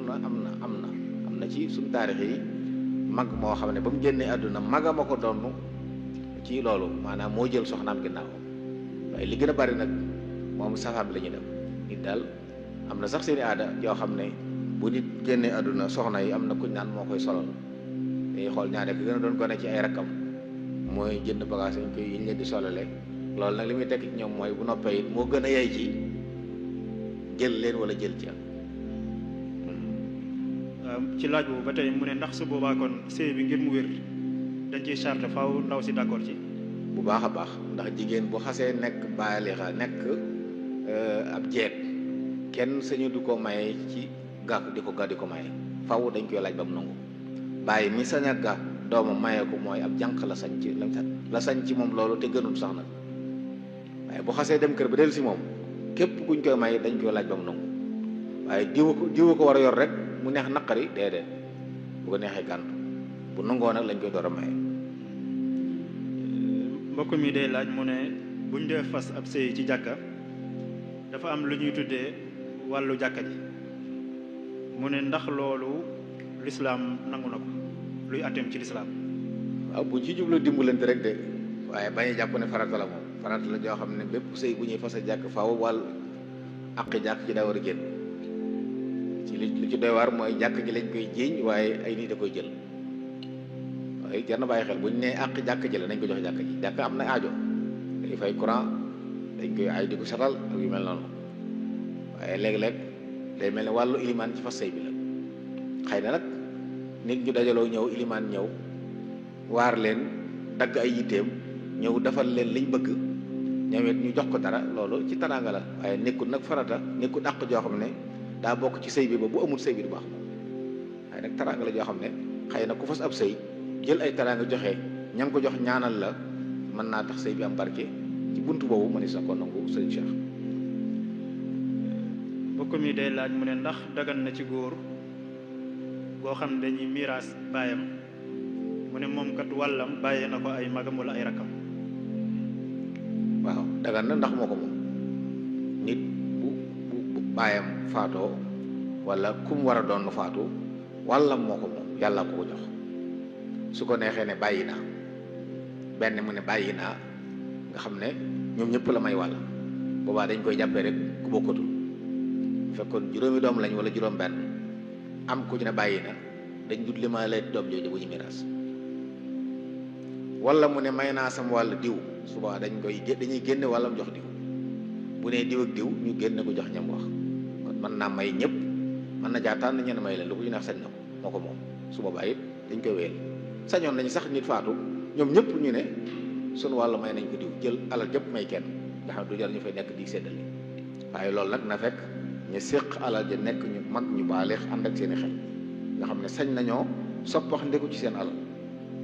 na ci suñu taarix yi mag moo xam ne ba mu génnee àdduna magama ko donn ci loolu maanaam moo jël soxnaam ginnaaw waaye li gën a bari nag moom safaan bi la ñuy dem nit daal am na sax seeni aada yoo xam ne bu nit génnee àdduna soxna yi am na kuñ naan moo koy solal dañuy xool ñaare ki gën a doon gone ci ay rakkam mooy jënd bagage yi koy yiñ leen di solale loolu nag li muy tekk ci ñoom mooy bu noppee it moo gën a yey ci jël leen wala jël ci ci laaj boobu ba tey mu ne ndax su boobaa kon sëy bi ngir mu wér dañ ciy charte faaw ndaw si d'accord ci bu baax a baax ndax jigéen bu xasee nekk baalixa nekk ab jeeg kenn sañu du ko maye ci gàkk di ko maye faaw dañ koy laaj ba mu nangu bàyyi mi sañ a ga doomam maye ko mooy ab jànq la sañ ci moom loolu te gënul sax nag waaye bu xasee dem kër ba dellu si moom képp kuñ koy may dañ koy laaj ba mu nangu waaye diwu ko war a yor rek mu neex naqari déedéet bu ko neexee gàntu bu nangoo nag lañ koy door a maye. mbokk mi day laaj mu ne buñ dee fas ab sëy ci jàkka dafa am lu ñuy tuddee wàllu jàkka ji mu ne ndax loolu lislaam nangu na ko luy atteem ci lislaam waaw buñ ci jublu dimbalante rek de waaye bañu jàpp ne farata la moom farata la joo xam ne bépp sëy bu ñuy fas a jàkk faaw wàll àq jàkk ji daa war a génn ci li ci doy waar mooy jàkk ji lañ koy jiiñ waaye ay nit da koy jël waaye jar na bàyyi xel buñ nee àq jàkk ji la nañ ko jox jàkk ji jàkk am na aajo day fay courant dañ koy ay di ko setal ak yu mel noonu waaye léeg-léeg day mel ne wàllu ilimaan ci fas sëy bi la xëy na nag nit ñu dajaloo ñëw ilimaan ñëw waar leen dagg ay yitteem ñëw defal leen liñ bëgg ñëwet ñu jox ko dara loolu ci teraanga la waaye nekkul nag farata nekkul àq joo xam ne daa bokk ci sëy bi ba bu amul sëy bi du baax moom waaye nag teraanga la joo xam ne xëy na ku fas ab sëy jël ay teraanga joxe ña ngi ko jox ñaanal la mën naa tax sëy bi am barke ci buntu boobu mënees na ko nangu sëñ Cheikh. mbokk mi day laaj mu ne ndax dagan na ci góor goo xam ne dañuy miiraas baayam mu ne moom kat wàllam bàyyee na ko ay magam wala ay rakam. waaw dagan na ndax moo ko moom nit bu baayam faatoo wala kum war a doon faatu wàllam moo ko moom yàlla ko ko jox su ko neexee ne bàyyi naa benn mu ne bàyyi naa nga xam ne ñoom ñëpp la may wàll boobaa dañ koy jàppee rek ku bokkatul bu fekkoon juróomi doom lañ wala juróom benn am ku ci ne bàyyi na dañ dut li ma lay doom jooju bu ñu miraas wala mu ne may naa sama wàll diw suba dañuy génne wàllam jox diw bu nee diw ak diw ñu génne ko jox ñam wax kon mën naa may ñëpp mën na jaataan na ñenn may leen lu ko ñu neex sañ na ko moo ko moom su boobaa it dañ koy wéyal sañoon nañu sax nit faatu ñoom ñëpp ñu ne sunu wàll may nañ ko diw jël alal jëpp may kenn nga xam du jar ñu fay nekk di séddale waaye loolu nag na fekk ñu séq alal ja nekk ñu mag ñu baaleex ànd ak seen i xel nga xam ne sañ nañoo soppax ndeku ci seen alal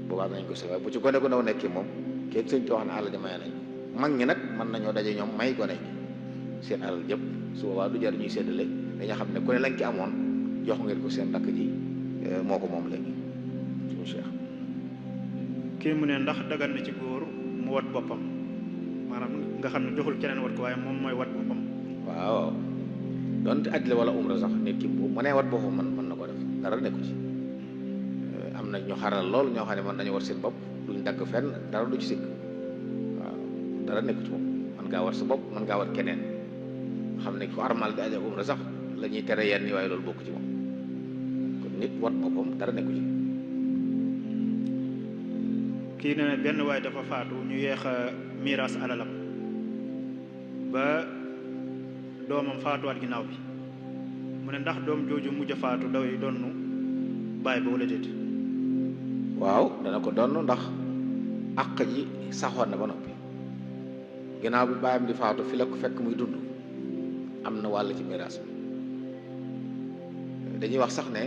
boobaa nañ ko sa waaye bu ci gone gu ndaw nekkee moom kenn sëñ te wax ne alal ja may nañ mag ñi nag mën nañoo daje ñoom may gone gi seen alal jëpp su boobaa du jar ñuy séddale dañoo xam ne ku ne lañ ci amoon jox ngeen ko seen rakk ji moo ko moom léegi suñu Cheikh. kii mu ne ndax dagan na ci góor mu wat boppam maanaam nga xam ne joxul keneen wat ko waaye moom mooy wat boppam. waaw donte aj la wala umra sax nit ki bu mënee wat boppam mën na ko def dara nekku ci am na ñu xaral lool ñoo xam ne mën nañu war seen bopp duñ dagg fenn dara du ci sikk waaw dara nekku ci moom mën ngaa war sa bopp mën ngaa war keneen xam ne ko armal di aj ak umra sax la ñuy tere yenn yi waaye loolu bokk ci moom kon nit wat boppam dara nekku ci. kii ne benn waay dafa faatu ñu yeex a miiras alalam ba doomam faatuwaat ginnaaw bi mu ne ndax doom jooju mujj a faatu daway donnu baay ba wala déet. waaw dana ko donn ndax àq ji saxoon na ba noppi ginnaaw bi baayam di faatu fi la ko fekk muy dund am na wàll ci miraas bi dañuy wax sax ne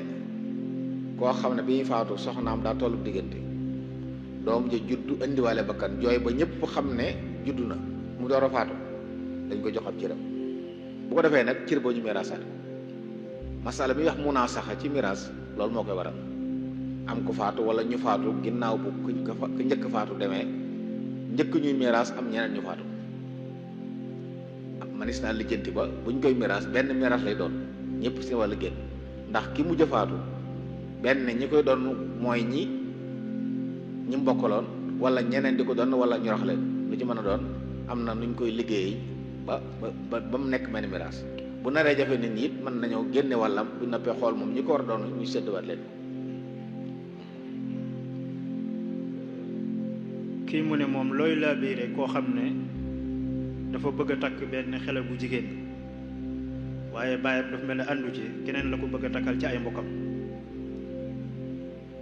koo xam ne bi ñuy faatu soxnaam daa tollu diggante doom ja juddu indiwaale bakkan jooy ba ñëpp xam ne juddu na mu door a faatu dañ ko jox ab cëram bu ko defee nag cër boo ñu miraasaat masala bi wax munaa saxa ci miraas loolu moo koy waral am ku faatu wala ñu faatu ginnaaw bu ku njëkk faatu demee njëkk ñuy miraas am ñeneen ñu faatu manis naa lijjanti ba buñ koy miraas benn miraas lay doon ñëpp si wàllu génn ndax ki mujj faatu benn ñi koy doon mooy ñi mbokkaloon wala ñeneen di ko doon wala ñu rax leen lu ci mën a doon am na nuñ koy liggéey ba mu nekk mel ni miraas bu naree jafe nit ñi it mën nañoo génne wàllam bu noppee xool moom ñi ko war a doon ñu sédduwaat leen. kii mu ne moom looy laabiire koo xam ne dafa bëgg a takk benn xale bu jigéen waaye baayam dafa mel ne àndu ci keneen la ko bëgg a takkal ci ay mbokkam.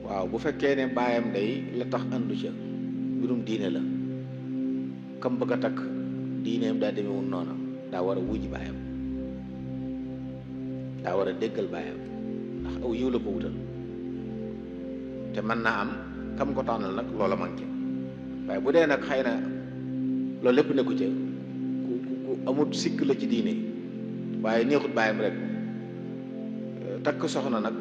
waaw bu fekkee ne baayam day la tax àndu ca mbirum diine la kam bëgg a takk diineem daa demewul noona daa war a wujji baayam daa war a déggal baayam ndax aw yiw la ko wutal te mën naa am kam ko tànnal nag loola manqué waaye bu dee nag xëy na loolu lépp nekku ca ku amut sikk la ci diine waaye neexut baayam rek takk soxna nag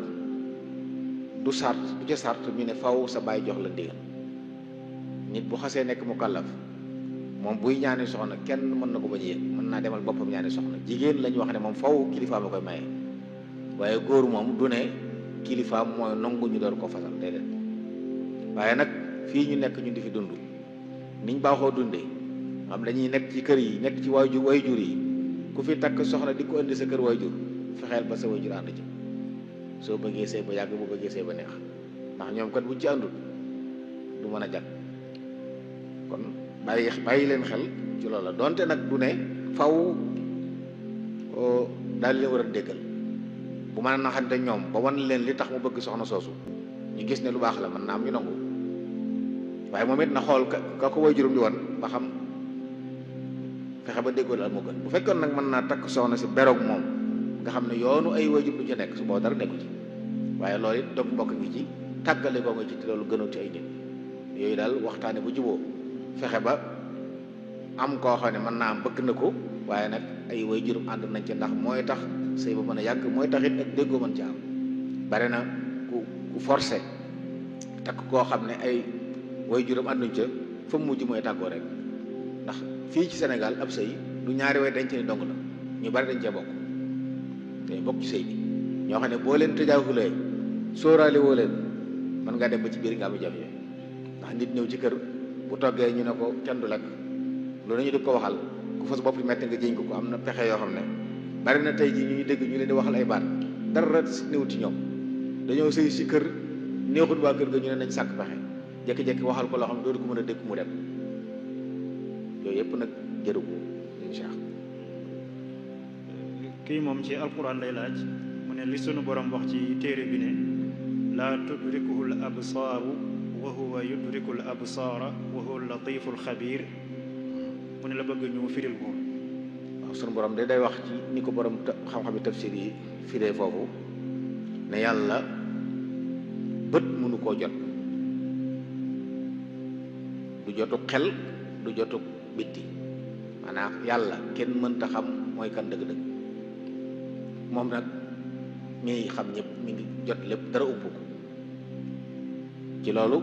du sart du ca sart ñu ne faw sa baay jox la ndigal nit bu xasee nekk mu kàllaf moom buy ñaani soxna kenn mën na ko bañ a yëg mën naa demal boppam ñaani soxna jigéen la ñu wax ne moom faw kilifaam a koy maye waaye góor moom du ne kilifaam mooy nangu ñu door ko fasal déedéet waaye nag fii ñu nekk ñu di fi dund niñ baaxoo dundee xam dañuy nekk ci kër yi nekk ci waajur yi ku fi takk soxna di ko indi sa kër waajur fexeel ba sa waajur ànd ci soo bëggee sëy ba yàgg bu bëggee sëy ba neex ndax ñoom kat buñ ci àndul du mën a jag kon bàyyi leen xel ci loolu la donte nag du ne faw daal leen war a déggal bu mën a naxante ñoom ba wan leen li tax mu bëgg soxna soosu ñu gis ne lu baax la mën naa am ñu nangu waaye moom it na xool ka ko way juróom di wan ba xam fexe ba déggoo daal moo gën bu fekkoon nag mën naa takk soxna si beroog moom nga xam ne yoonu ay way jur du ca nekk su boo dara nekku ci waaye loolu it dog mbokk ngi ci tàggale koo nga ci te loolu gënul ci ay nit yooyu daal waxtaane bu juboo fexe ba am koo xam ne mën naa am bëgg na ko waaye nag ay way juróom ànd nañ ci ndax mooy tax sëy ba mën a yàgg mooy tax it ak déggoo mën ci am bare na ku forcé takk koo xam ne ay way juróom ànduñ ca fa mu mujj mooy tàggoo rek ndax fii ci Sénégal ab sëy du ñaari way denc ni dong la ñu bari dañ cee bokk dañ bokk ci sëy bi ñoo xam ne boo leen tëjaafulee sóoraale woo leen mën ngaa dem ba ci biir nga am jafe ndax nit ñëw ci kër bu toggee ñu ne ko kenn du lekk loolu ñu di ko waxal ku fas bopp metti nga jëñ ko am na pexe yoo xam ne bari na tey ji ñu dégg ñu leen di waxal ay baat dara néewut ci ñoom dañoo sëy si kër neexut waa kër ga ñu ne nañ sàkk pexe jékki-jékki waxal ko loo xam ne dootu ko mën a dégg mu dem yooyu yëpp nag jëru ko incha allah. kii moom ci alquran lay laaj mu ne li sunu borom wax ci téere bi ne laa tudrikuhu l absaaru wa huwa yudriku l absaara wa huwa latifu l xabiir mu ne la bëgg ñu firil ko. waaw sunu borom day wax ci ni ko borom xam-xami tafsir yi firee foofu ne yàlla bët mënu koo jot du jotu xel du jotu bitti maanaam yàlla kenn mënta xam mooy kan dëgg-dëgg moom nag mi ngi xam ñëpp mi ngi jot lépp dara ump ko ci loolu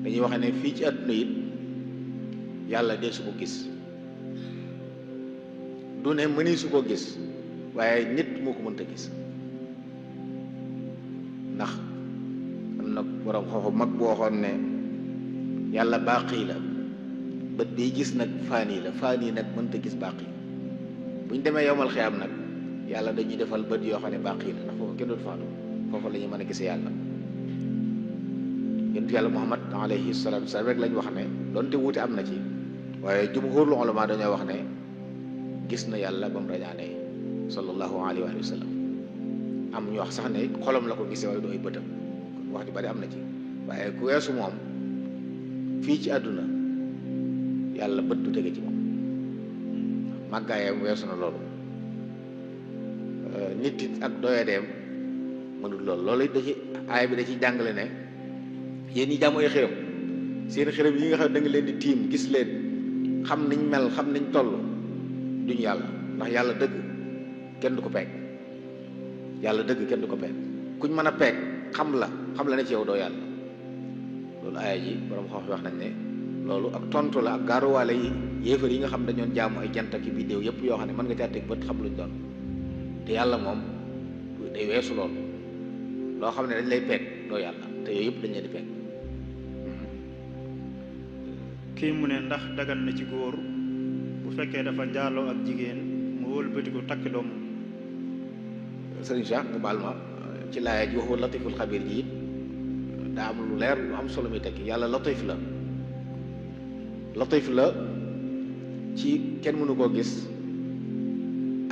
dañuy wax ne fii ci àdduna it yàlla dee su ko gis du ne mëni su ko gis waaye nit moo ko mënta gis ndax am na borom xooxu mag boo waxoon ne yàlla baaqi la bët bi gis nag faani la faani nag mënta gis baaqi bu ñu demee yowmal xiyaam nag yàlla dañuy defal bët yoo xam ne baaqi la ndax foofu kenn dootu faatu foofu la ñuy mën a gisee yàlla yonent yàlla Muhammad alayhi salaatu wa salaam rek lañ wax ne doonte wuute am na ci waaye jumhurul ulama dañoo wax ne gis na yàlla ba mu rañaanee sallallahu alayhi wa sallam am ñu wax sax ne xolam la ko gisee waaye du ay bëtam wax ju bari am na ci waaye ku weesu moom fii ci àdduna yàlla bët du tege ci moom màggaayam weesu na loolu nit it ak doyadeem mënul loolu it da ci aaya bi da ci jàngale ne yéen ñi jaamu ay xërëm seen xërëm yi nga xam ne da nga leen di tiim gis leen xam niñ mel xam niñ toll duñu yàlla ndax yàlla dëgg kenn du ko peeg yàlla dëgg kenn du ko peeg kuñ mën a peeg xam la ne ci yow doo yàlla loolu aaya ji borom xam wax nañ ne loolu ak tontu la ak gaaruwaale yi yéefar yi nga xam dañoon jaamu ay jant ak i biddéew yëpp yoo xam ne mën nga caa teg bët xam luñ doon te yàlla moom day weesu loolu loo xam ne dañ lay peeg doo yàlla te yooyu yëpp dañ leen di peeg. kii mu ne ndax dagan na ci góor bu fekkee dafa njaaloo ak jigéen mu wëlbatiku takk doomam. sëriñ Cheikh nga baal ma ci laaya ji waxu latiful xabir ji daa am lu leer lu am solo muy tekki yàlla latif la ci kenn mënu koo gis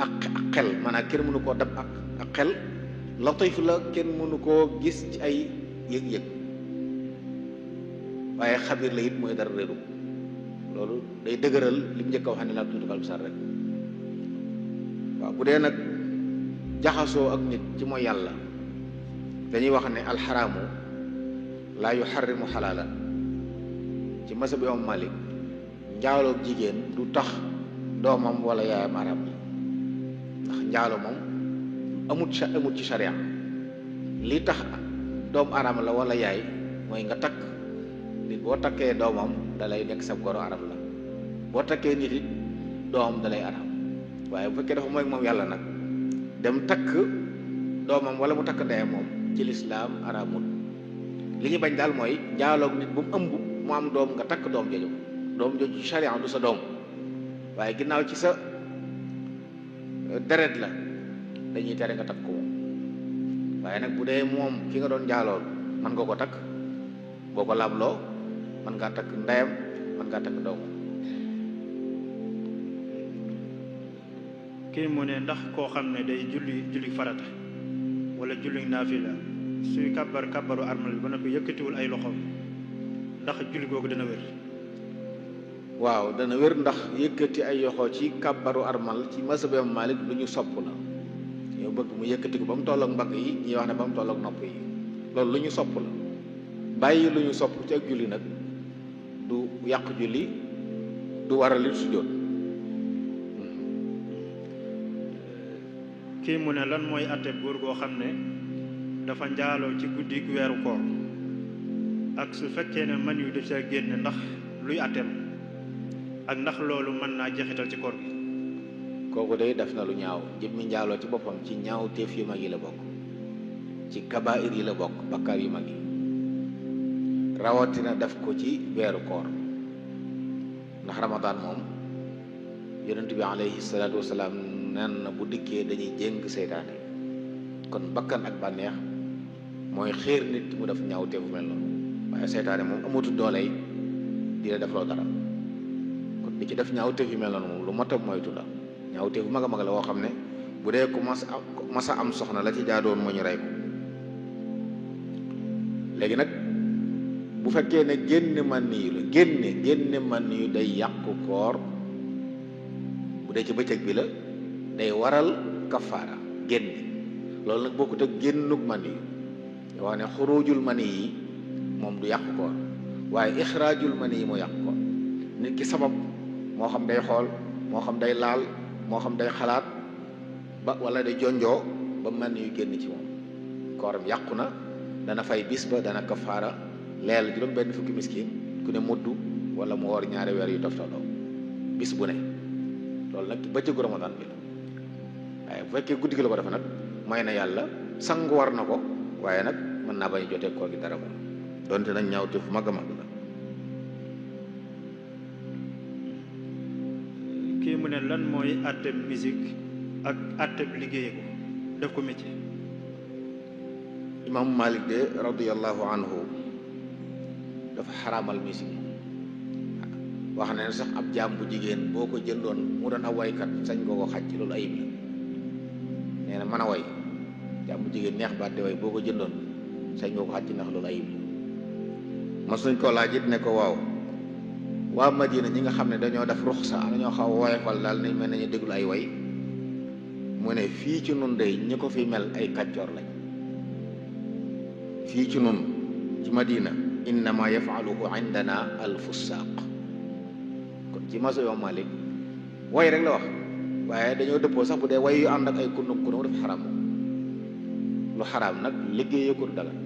ak xel maanaam kenn mënu koo dab ak xel latif la kenn mënu koo gis ci ay yëg-yëg waaye xabir la it mooy dara réeru loolu day dëgëral li mu njëkk a wax ne laa tuuti sar rek waaw bu dee nag jaxasoo ak nit ci mooy yàlla dañuy wax ne alxaraamu laa yuxarrimu xalaalan ci masab imam Malik njaaloog jigéen du tax doomam wala yaayam arab la ndax njaalo moom amut ci sharia li tax doom arab la wala yaay mooy nga takk nit boo takkee doomam dalay nekk sab goro arab la boo takkee nit it doomam dalay arab waaye bu fekkee dafa mooy moom yàlla nag dem takk doomam wala mu takk ndeyam moom ci lislaam arabul li ñu bañ daal mooy njaaloog nit bu mu ëmb mu am doom nga takk doom jooju sharia du sa doom waaye ginnaaw ci sa deret la dañuy tere nga takk ko moom waaye nag bu dee moom ki nga doon njaalool mën nga ko takk boo ko laabloo mën ngaa takk ndeyam mën ngaa takk doomam. kii mu ne ndax koo xam ne day julli farata wala julli naafila suy kàbbaru armal bi ba noppi yëkkatiwul ay loxoom ndax julli googu dana wér. waaw dana wér ndax yëkkati ay yoxo ci kàbbaru armal ci mazhab Imam Malik lu ñu sopp la yow bëgg mu yëkkati ko ba mu tolloog mbagg yi ñuy wax ne ba mu tolloog nopp yi loolu lu ñu sopp la bàyyi lu ñu sopp ci ak julli nag du yàq julli du waral it sujjóot. kii mu ne lan mooy àtte góor goo xam ne dafa njaaloo ci guddi weeru koor ak su fekkee ne man yu def sa génne ndax luy àtteem ak ndax loolu mën naa jeexital ci koor gi. kooku day def na lu ñaaw jëmmi njaaloo ci boppam ci ñaaw teef yu mag yi la bokk ci kabaa'ir yi la bokk bakkaar yu mag yi rawatina def ko ci weeru koor ndax ramadaan moom yonent bi alayhi salaatu wasalaam neen na bu dikkee dañuy jéng seytaane kon bakkan ak bànneex mooy xéer nit mu def ñaaw teefu mel noonu waaye seytaane moom amatu dooley di la def loo dara kon di ci def ñaaw teef yu mel noonu moom lu mat a moytu la ñaaw teefu mag a mag la woo xam ne bu dee ku mas a am soxna la ci jaadoon moo ñu rey ko. léegi nag bu fekkee ne génne man yu la génne man yu day yàqu koor bu dee ci bëccëg bi la day waral kafaara génne loolu nag bokkut ak génnug man yi yoo wax ne xuruujul mani yi moom du yàqu koor waaye ixraajul mani yi moo yàqu koor nit ki sabab moo xam day xool moo xam day laal moo xam day xalaat ba wala day jonjoo ba man yu génn ci moom kooram yàqu na dana fay bis ba dana kafaara leel juróom benn fukki miskin ku ne muddu wala mu woor ñaari weer yu toftaloo bis bu ne loolu nag bëccëgu Ramadan bi la waaye bu fekkee guddi gi la ko defe nag may na yàlla sangu war na ko waaye nag mën naa bañ jotee koor gi dara moom donte nag ñaaw te fu mag a mag la. kii mu ne lan mooy àtteb musique ak àtteb liggéeye ko def ko métier. imam Malik de radiyallahu anhu dafa xaraamal musique wax ne sax ab jaam bu jigéen boo ko jëndoon mu doon ab waykat sañ koo ko xaj ci loolu ayib la nee na mën a way jaam bu jigéen neex baat di way boo ko jëndoon sañ koo ko xaj ci ndax loolu ayib la mas nañ koo laaj it ne ko waaw waa Madina ñi nga xam ne dañoo def ruxsa dañoo xaw woyofal daal nañ mel nañu déglu ay way mu ne fii ci nun day ñi ko fi mel ay kàccoor lañ fii ci nun ci Madina innama yafaluhu indana al fussaq kon ci maso yoom Malik way rek la wax waaye dañoo dëppoo sax bu dee way yu ànd ak ay kunum dafa xaraam lu xaraam nag liggéeyee ko du dagan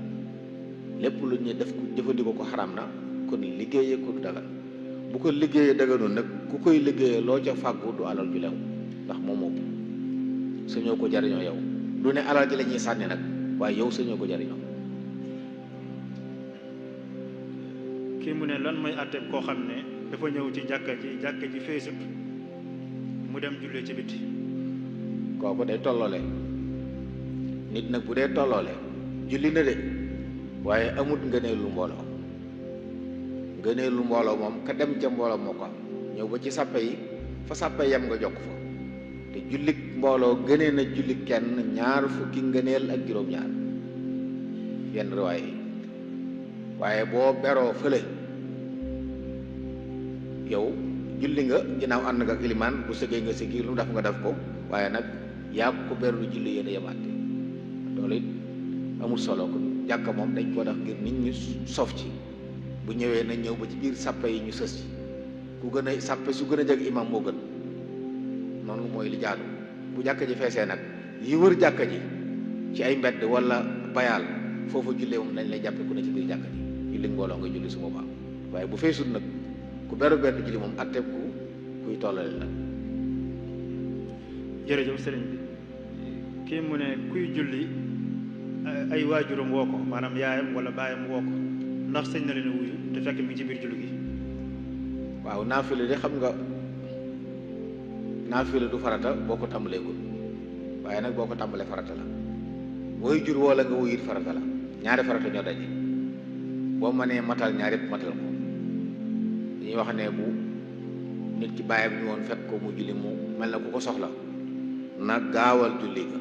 lépp lu ñu def ko jëfandikoo ko xaraam na kon liggéeyee ko du dagan bu ko liggéeyee daganoon nag ku koy liggéeyee loo ca fàggu du alal ju lew ndax moom moo sañoo ko jariñoo yow du ne alal ji la ñuy sànni nag waaye yow sañoo ko jariñoo. kii mu ne lan mooy àtteeb koo xam ne dafa ñëw ci jàkka ji feesut mu dem jullee ci biti. kooku day tolloole nit nag bu dee tolloole julli na de waaye amut ngëneelu mbooloo moom ka dem ca mbooloo moo ko am ñëw ba ci sàppe yi fa sàppe yem nga jokk fa te jullik mbooloo gënee na jullik kenn 2 fukki ngëneel ak juróom-ñaar yenn riwaay yi waaye boo beroo fële yow julli nga ginnaaw ànd nga ak ilimaan bu sëggee nga sëggi lu mu def nga def ko waaye nag yaa ko berlu julli yéen a yemaate loolu it amul solo ko jàkka moom dañ ko def ngir nit ñi sof ci bu ñëwee nañ ñëw ba ci biir sàppe yi ñu sës ci ku gën a sàppe su gën a jeg imam moo gën noonu mooy li jaadu bu jàkka ji feesee nag yi wër jàkka ji ci ay mbedd wala bayaal foofu jullee moom dañ lay jàppe ku ne ci biir jàkka ji julli mbooloo nga julli su boobaa waaye bu feesul nag ku beru benn julli moom atteeb kuy tollale la. jërëjëf sëriñ bi kii mu ne kuy julli ay waajuram woo ko maanaam yaayam wala baayam woo ko ndax sëñ na leen a wuyu te fekk mi ngi ci biir julli gi. waaw naafila de xam nga naafila du farata boo ko tàmbaleegul waaye nag boo ko tàmbalee farata la booy jur wala nga wuyit farata la ñaari farata ñoo daje boo mënee matal ñaari yëpp matal ko dañuy wax ne bu nit ki bàyyam ñu woon fekk ko mu julli mu mel na ku ko soxla na gaawal julli ga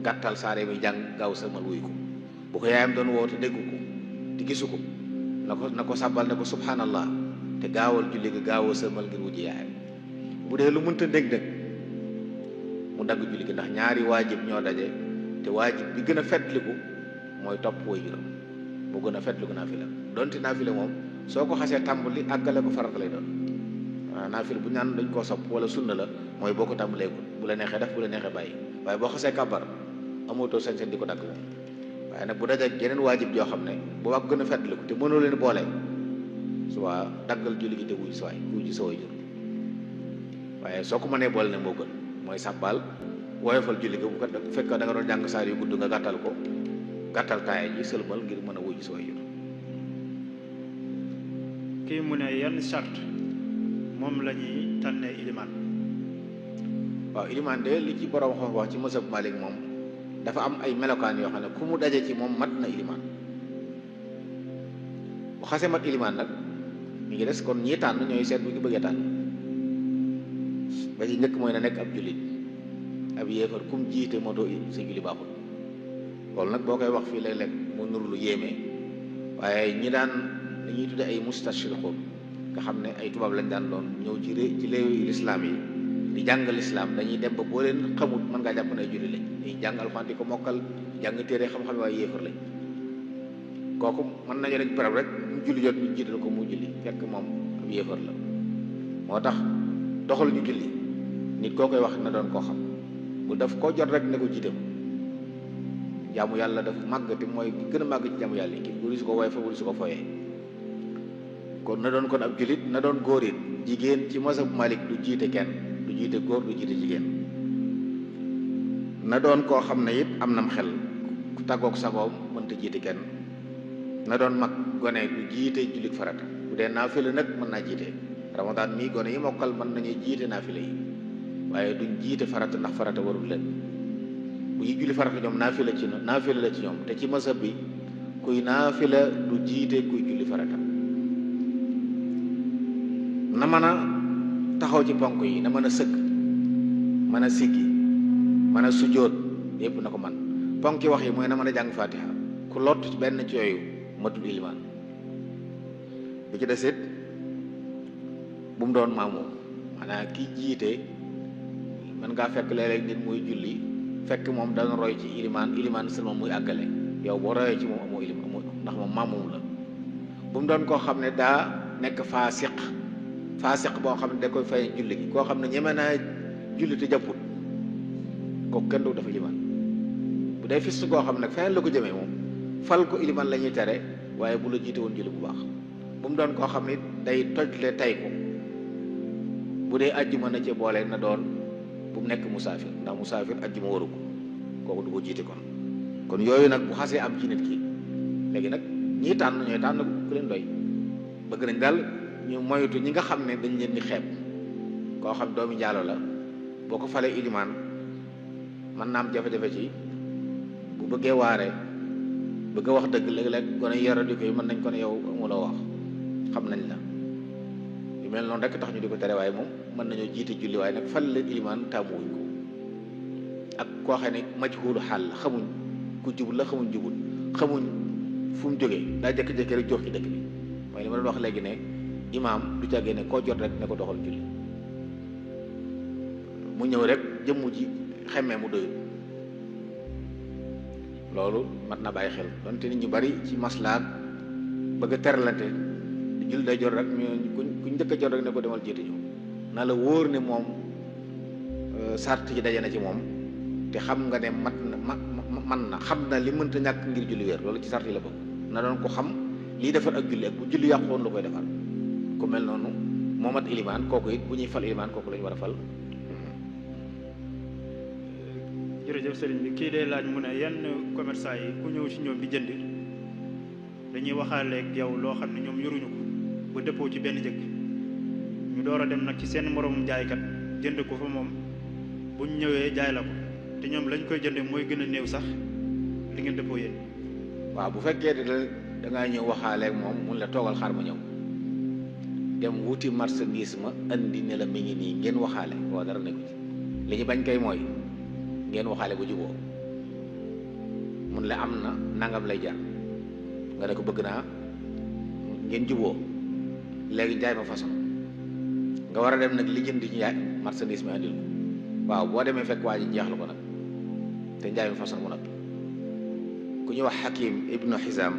gàttal saare mi jàng gaaw sëmal wuy ko bu ko yaayam doon woo te déggu ko te gisu ko na ko sàbbal ne ko subhanallah te gaawal julli ga gaawal sëmal ngir wujji yaayam bu dee lu mënta dégg nag mu dagg julli gi ndax ñaari waajib ñoo daje te waajib bi gën a fetliku mooy topp waajuram moo gën a fetliku naafila donte naafila moom soo ko xasee tàmbali àggale ko farata lay doon waaw naafila bu ñaan dañ koo sopp wala sunna la mooy boo ko tàmbalee ko bu la neexee def bu la neexee bàyyi waaye boo xasee kàbbar amootoo sañ-sañ di ko dagg moom waaye nag bu dajee yeneen waajib joo xam ne bu wax gën a fetliku te mënoo leen boole suba daggal julli gi te wuy sa waajur waaye soo ko mënee boole ne moo gën mooy sàbbaal woyofal julli ga bu ko fekk da nga doon jàng saar yu gudd nga gàttal ko gàttal taaya ji sëlmal ngir mën a wuy sa waajur. kii mu ne yan charte moom la ñuy tànnee ilimaan. waaw ilimaan de li ci borom wax ci mazhab Malik moom dafa am ay melokaan yoo xam ne ku mu daje ci moom mat na ilimaan bu xasee mat ilimaan nag mi ngi des kon ñii tànn ñooy seet bu ñu bëggee tànn ba ci njëkk mooy na nekk ab jullit ab yéefar kum jiite moo doo sa julli baaxul loolu nag boo koy wax fii léeg-léeg mu nuru lu yéeme waaye ñi daan dañuy tudde ay mustashriqoon nga xam ne ay tubaab lañ daan doon ñëw ci réewi lislaam yi di jàngal lislaam dañuy dem ba boo leen xamut mën ngaa jàpp ne ay julli lañ dañuy jàng alxuraan di ko mokkal jàng téere xam-xam waaye yéefar lañ kooku mën nañu rek barab rek mu julli jot ñu jiital ko mu julli fekk moom ab yéefar la moo tax doxal ñu julli nit koo koy wax na doon koo xam bu daf koo jot rek ne ko jiite ko jaamu yàlla dafa màgg te mooy gën a màgg ci jaamu yàlla yi wuri su ko woy fa wuri su ko foyee kon na doon kon ab jullit na doon góor it jigéen ci mazhab Malik du jiite kenn du jiite góor du jiite jigéen na doon koo xam ne it am nam xel ku tàggoog sagoom mënta jiite kenn na doon mag gone du jiite jullit farata bu dee naafila nag mën naa jiite Ramadan mii gone yi mokkal mën nañu jiite naafila yi waaye duñ jiite farata ndax farata warul leen bu ñuy julli farata ñoom naafila la ci ñoom te ci mazhab bi kuy naafila du jiite kuy julli farata na mën a taxaw ci ponk yi na mën a sëgg mën a siggi mën a sujjóot yépp na ko man ponk yi wax yi mooy na mën a jàng fatiha ku lott ci benn ci yooyu matul ilimaan bi ci desit bu mu doon maamoom maanaam ki jiite mën ngaa fekk léeg-léeg nit muy julli fekk moom dana roy ci ilimaan seulement muy àggale yow boo royee ci moom amoo ndax moom maamoom la. bu mu doon koo xam ne daa nekk faasiq boo xam ne da koy fay julli gi koo xam ne ñeme naa julli te jàpput kooku kenn du dafa ilimaan. bu dee fis koo xam ne nag feneen la ko jëmee moom fal ko ilimaan la ñuy tere waaye bu la jiite woon julli bu baax. bu mu doon koo xam ne day tojle tay ko bu dee ajjuma na ci boole na doon bu mu nekk musaafir ndax musaafir ajjuma waru ko kooku du ko jiite kon yooyu nag bu xasee am ci nit ki léegi nag ñii tànn ñooy tànn ku leen doy bëgg nañ daal ñu moytu ñi nga xam ne dañ leen di xeeb koo xam doomi njaalo la boo ko falee ilimaan mën naa am jafe-jafe ci bu bëggee waare bëgg a wax dëgg léeg-léeg gone yara di ko yi mën nañ ko ne yow amuloo wax xam nañ la yu mel noonu rek tax ñu di ko tere waaye moom mën nañoo jiite julli waaye nag fal la ilimaan tàmmuwuñ ko ak koo xam ne majhuulu xaal la xamuñ ku jubul la xamuñ jubul xamuñ fu mu jógee daa jékki-jékki rek jox ci dëkk bi mooy li ma doon wax léegi ne imaam du càggee ne koo jot rek ne ko doxal julli mu ñëw rek jëmm ji xemmee mu doyul loolu mat na bàyyi xel donte nit ñu bari ci maslaak bëgg a teralante di jul day jot rek kuñ njëkk a jot rek ne ko demal jiite ñu na la wóor ne moom sart yi daje na ci moom te xam nga ne man na xam na li mënta ñàkk ngir julli wér loolu ci sart yi la bokk na doon ko xam lii defar ak julli ak bu julli yàqoon la koy defar ku mel noonu moomat ilimaan kooku it bu ñuy fal ilimaan kooku la ñu war a fal. jërëjëf sëriñ bi kii dee laaj mu ne yenn commerçant yi ku ñëw ci ñoom di jënd dañuy waxaaleeg yow loo xam ne ñoom yoruñu ko ba dëppoo ci benn jëkk ñu door a dem nag ci seen moroomum jaaykat jënd ko fa moom buñ ñëwee jaay la ko te ñoom lañ koy jënde mooy gën a néew sax li ngeen dëppoo yéen. waaw bu fekkee da ngaa ñëw waxaaleeg moom mun la toogal xaar ma ñëw dem wuti marchandise ma andi ne la mi ngi nii ngeen waxaale waaw dara nekku ci li ñu bañ kay mooy ngeen waxaale bu juboo mun la am na nangam lay jar nga ne ko bëgg naa ngeen juboo léegi jaay ma façon nga war a dem nag li jënd ci jaay marchandise mi andil ko waaw boo demee fekk waa ji jeexlu ko nag te njaay ma façon mu nag ku ñuy wax Hakim ibnu Hizam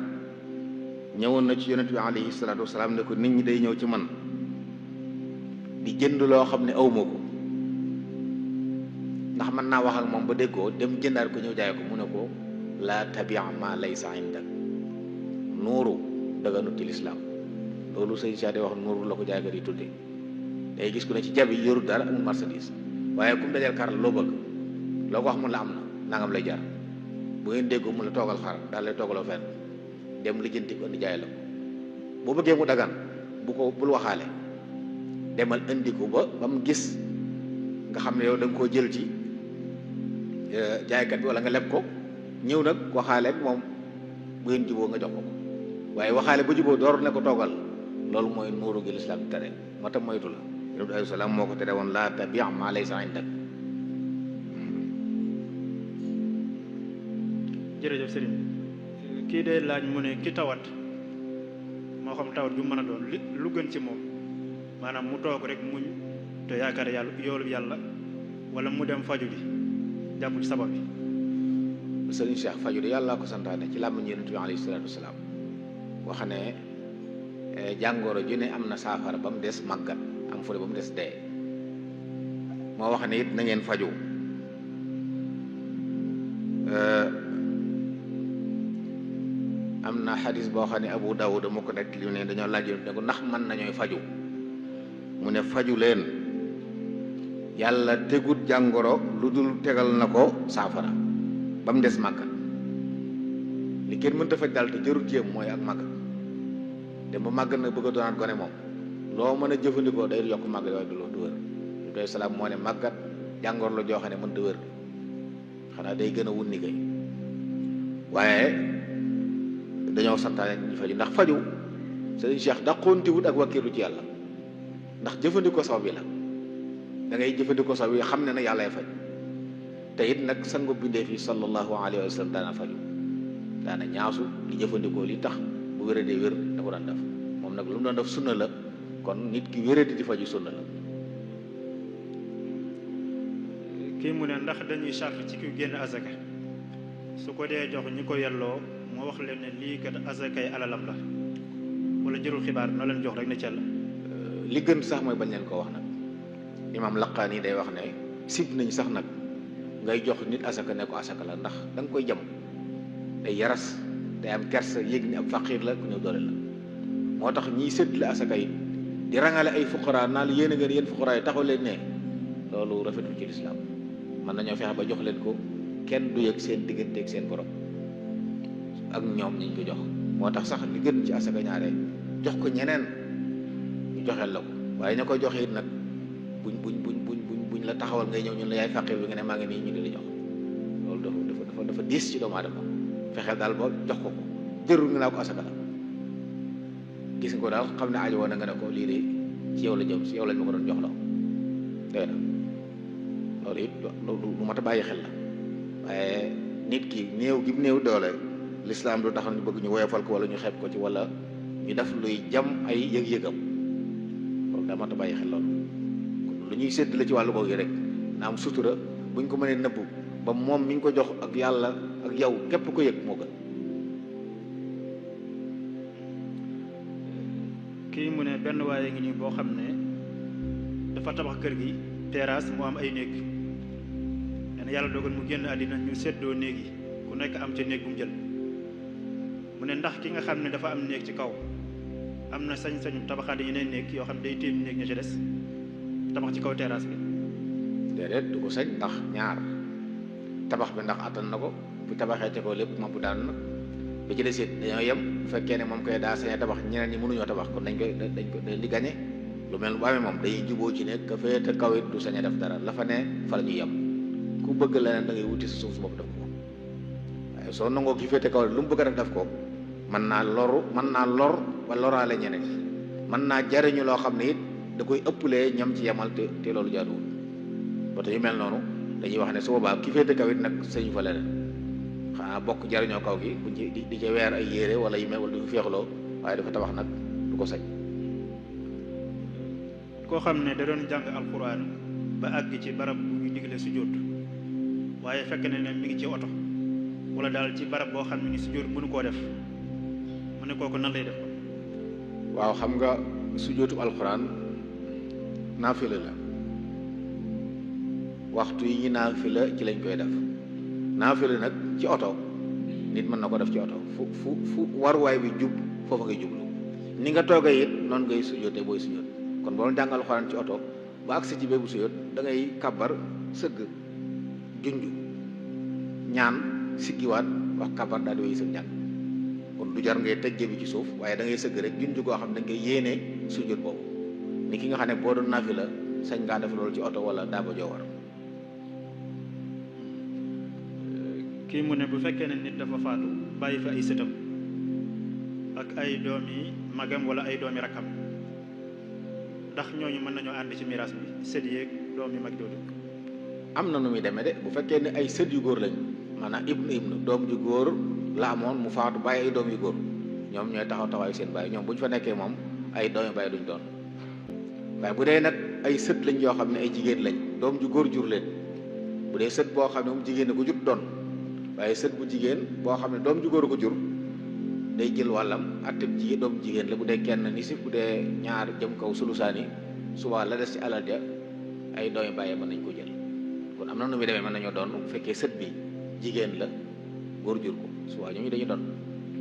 ñëwoon na ci yonent bi alayhi salaatu wasalaam ne ko nit ñi day ñëw ci man di jënd loo xam ne awma ko ndax mën naa wax ak moom ba déggoo dem jëndaat ko ñëw jaay ko mu ne ko laa tabi' ma laysa indak nuuru daganut ci lislaam loolu sëñ Cheikh di wax nuuru la ko jaaykat yi tudde day gis ku ne ci jabi yorut dara amul marchandise waaye kum dajal kar loo bëgg loo ko wax mun la am na nangam lay jar bu ngeen déggoo mun la toogal xar daal lay toogaloo fenn dem lijjanti ko indi jaay la ko boo bëggee mu dagan bul waxaale demal indi ko ba mu gis nga xam ne yow da nga koo jël ci jaaykat bi wala nga leb ko ñëw nag waxaale ak moom bu ngeen juboo nga jox ko waaye waxaale ba juboo door ne ko toogal loolu mooy nuuru gi lislaam tere moo tax moytu la yonent bi alayhi salaam moo ko tere woon laa tabi' maa laysa indak. jërëjëf sëriñ kii dee laaj mu ne ki tawat moo xam tawat ju mën a doon lu gën ci moom maanaam mu toog rek muñ te yaakaar yàlla yoolu yàlla wala mu dem faju bi jàpp ci sabab bi. sëriñ Cheikh faju de yàlla ko santaane ci làmmiñ yonent bi alayhi salaatu wasalaam wax ne jàngoro ju ne am na saafara ba mu des màggat am fu ne ba mu des dee moo wax ne it na ngeen faju am na xadis boo xam ne Abu Dawud moo ko nekk li ne dañoo laaj ne ko ndax mën nañooy faju mu ne faju leen yàlla tegut jàngoro lu dul tegal na ko saafara ba mu des màggat li kenn mënta faj daal te jërul jéem mooy ak màggat dem ba màggat nag bëgg a doonaat gone moom loo mën a jëfandikoo day yokk màggat waaye du wër doy salaam moo ne màggat jàngoro la joo xam ne mënta wër xanaa day gën a wun ni kay waaye dañoo santaane ñu faju ndax faju sëriñ Cheikh daqoontiwut ak wakkiilu ci yàlla ndax jëfandikoo sabab yi la da ngay jëfandikoo sabab yi xam ne na yàllay faj te it nag sangu bindeef yi sallallahu alayhi wa sallam daana faju daana ñaasu di jëfandikoo li tax bu wéradee wér da ko daan def moom nag lu mu doon def sunna la kon nit ki wéradi di faju sunna la. kii mu ne ndax dañuy charte ci ku génn azaka su ko dee jox ñi ko yelloo moo wax leen ne lii kat azakay alalam la wala jërul xibaar na leen jox rek ne cell. li gën sax mooy bañ leen ko wax nag. imaam Laqaani day wax ne sib nañ sax nag ngay jox nit asaka ne ko asaka la ndax da nga koy jam day yaras day am kersa yëg ni ab faqiir la ku ñëw doole la. moo tax ñiy séddale asaka yi di rangale ay fuqaraa naa la yéen a ngeen yéen fuqaraa yi taxaw leen ne loolu rafetul ci lislaam. mën nañoo fexe ba jox leen ko kenn du yëg seen diggante ak seen borom ak ñoom ñiñ ko jox. moo tax sax li gën ci asaka ñaare jox ko ñeneen ñu joxeel la ko waaye ña koy joxe it nag buñ la taxawal ngay ñëw ñun la yaay faqir bi nga ne maa ngi nii ñu di la jox loolu dafa diis ci doomu aadama. fexeel daal ba jox ko jërul nga naa ko asaka la gis nga ko daal xam ne aajo woon na nga ne ko lii de ci yow la jëm ci yow lañ ma ko doon jox la doy na loolu it lu mat a bàyyi xel la. waaye nit ki néew gi néew doole lislaam du taxaw ñu bëgg ñu woyofal ko wala ñu xeeb ko ci wala ñu def luy jam ay yëg-yëgam loolu daa mat a bàyyi xel loolu. lu ñuy séddale ci wàllu googu rek na am sutura buñ ko mënee nëbbu ba moom mi ngi ko jox ak yàlla ak yow képp ko yëg moo gën. kii mu ne benn waaye ngi nii boo xam ne dafa tabax kër gi terrasse mu am ay néeg nee na yàlla dogal mu génn àddina ñu séddoo néeg yi ku nekk am ca néeg bu mu jël mu ne ndax ki nga xam ne dafa am néeg ci kaw am na sañ-sañu tabaxaat yeneen néeg yoo xam ne day tiim néeg ña ci des tabax ci kaw terrasse bi. déedéet du ko sañ ndax ñaar tabax bi ndax attan na ko bu tabaxee ci kaw lépp moom bu daan na ba ci des it dañoo yem bu fekkee ne moom koy daa sañ tabax ñeneen ñi mënuñoo tabax kon dañ ko di gañe lu mel bu amee moom dañuy juboo ci ne ka féete kaw it du sañ a def dara la fa ne fa la ñuy yem ku bëgg leneen da ngay wuti sa suuf su bopp def ko waaye soo nangoo ki féete kaw lu mu bëgg a def ko mën naa lor ba loraale ñeneen mën naa jariñu loo xam ne it da koy ëppalee ñam ci yemal te loolu jaaduwul ba te yu mel noonu dañuy wax ne su boobaa ki féete kaw it nag sëñu fa leneen xanaa bokk jariñoo kaw gi buñ ci di ca weer ay yére wala yu mel wala du féexloo waaye dafa tabax nag du ko sañ. koo xam ne da doon jàng alquran ba àgg ci barab bu ñu digle sujjóot waaye fekk ne ne mi ngi ci oto wala daal ci barab boo xam ne ni sujjóot mënu koo def mu ne kooku nan lay def. waaw xam nga sujjóotu alquran naafila la waxtu yi ñu naafila ci lañ koy def naafila nag ci oto nit mën na ko def ci oto fu waruwaay bi jub foofa ngay jublu ni nga toogee it noonu ngay sujjóotee booy sujjóot kon boo doon jàngal alxuraan ci oto ba agsi ci bébu sujjóot da ngay kàbbar sëgg junju ñaan siggiwaat wax kàbbar daal di wéy sëg ñaan kon du jar ngay tëj bi ci suuf waaye da ngay sëgg rek junju koo xam ne da ngay yéenee sujjóot boobu ni ki nga xam ne boo doon naafila sañ ngaa def loolu ci oto wala daaba joo war. kii mu ne bu fekkee ne nit dafa faatu bàyyi fa ay sëtam ak ay doomi magam wala ay doomi rakkam ndax ñooñu mën nañoo ànd ci miraas bi sët yeeg doomi mag doodu. am na nu muy demee de bu fekkee ne ay sët yu góor lañ maanaam ibnu doom ju góor la amoon mu faatu bàyyi ay doom yu góor ñoom ñooy taxaw taxawaayu seen bàyyi ñoom bu ñu fa nekkee moom ay doomi bàyyi duñ doon waaye bu dee nag ay sët lañ yoo xam ne ay jigéen lañ doom ju góor jur leen bu dee sët boo xam ne moom jigéen ko jut doon waaye sët bu jigéen boo xam ne doom ju góor ko jur day jël wàllam atteb ji doom jigéen la bu dee kenn ni si bu dee ñaar jëm kaw sulusaani suba la des ci alal ja ay doomi bàyyi mën nañ ko jël kon am na nu muy demee mën nañoo doon bu fekkee sët bi jigéen la góor jur ko suba ñooñu dañuy doon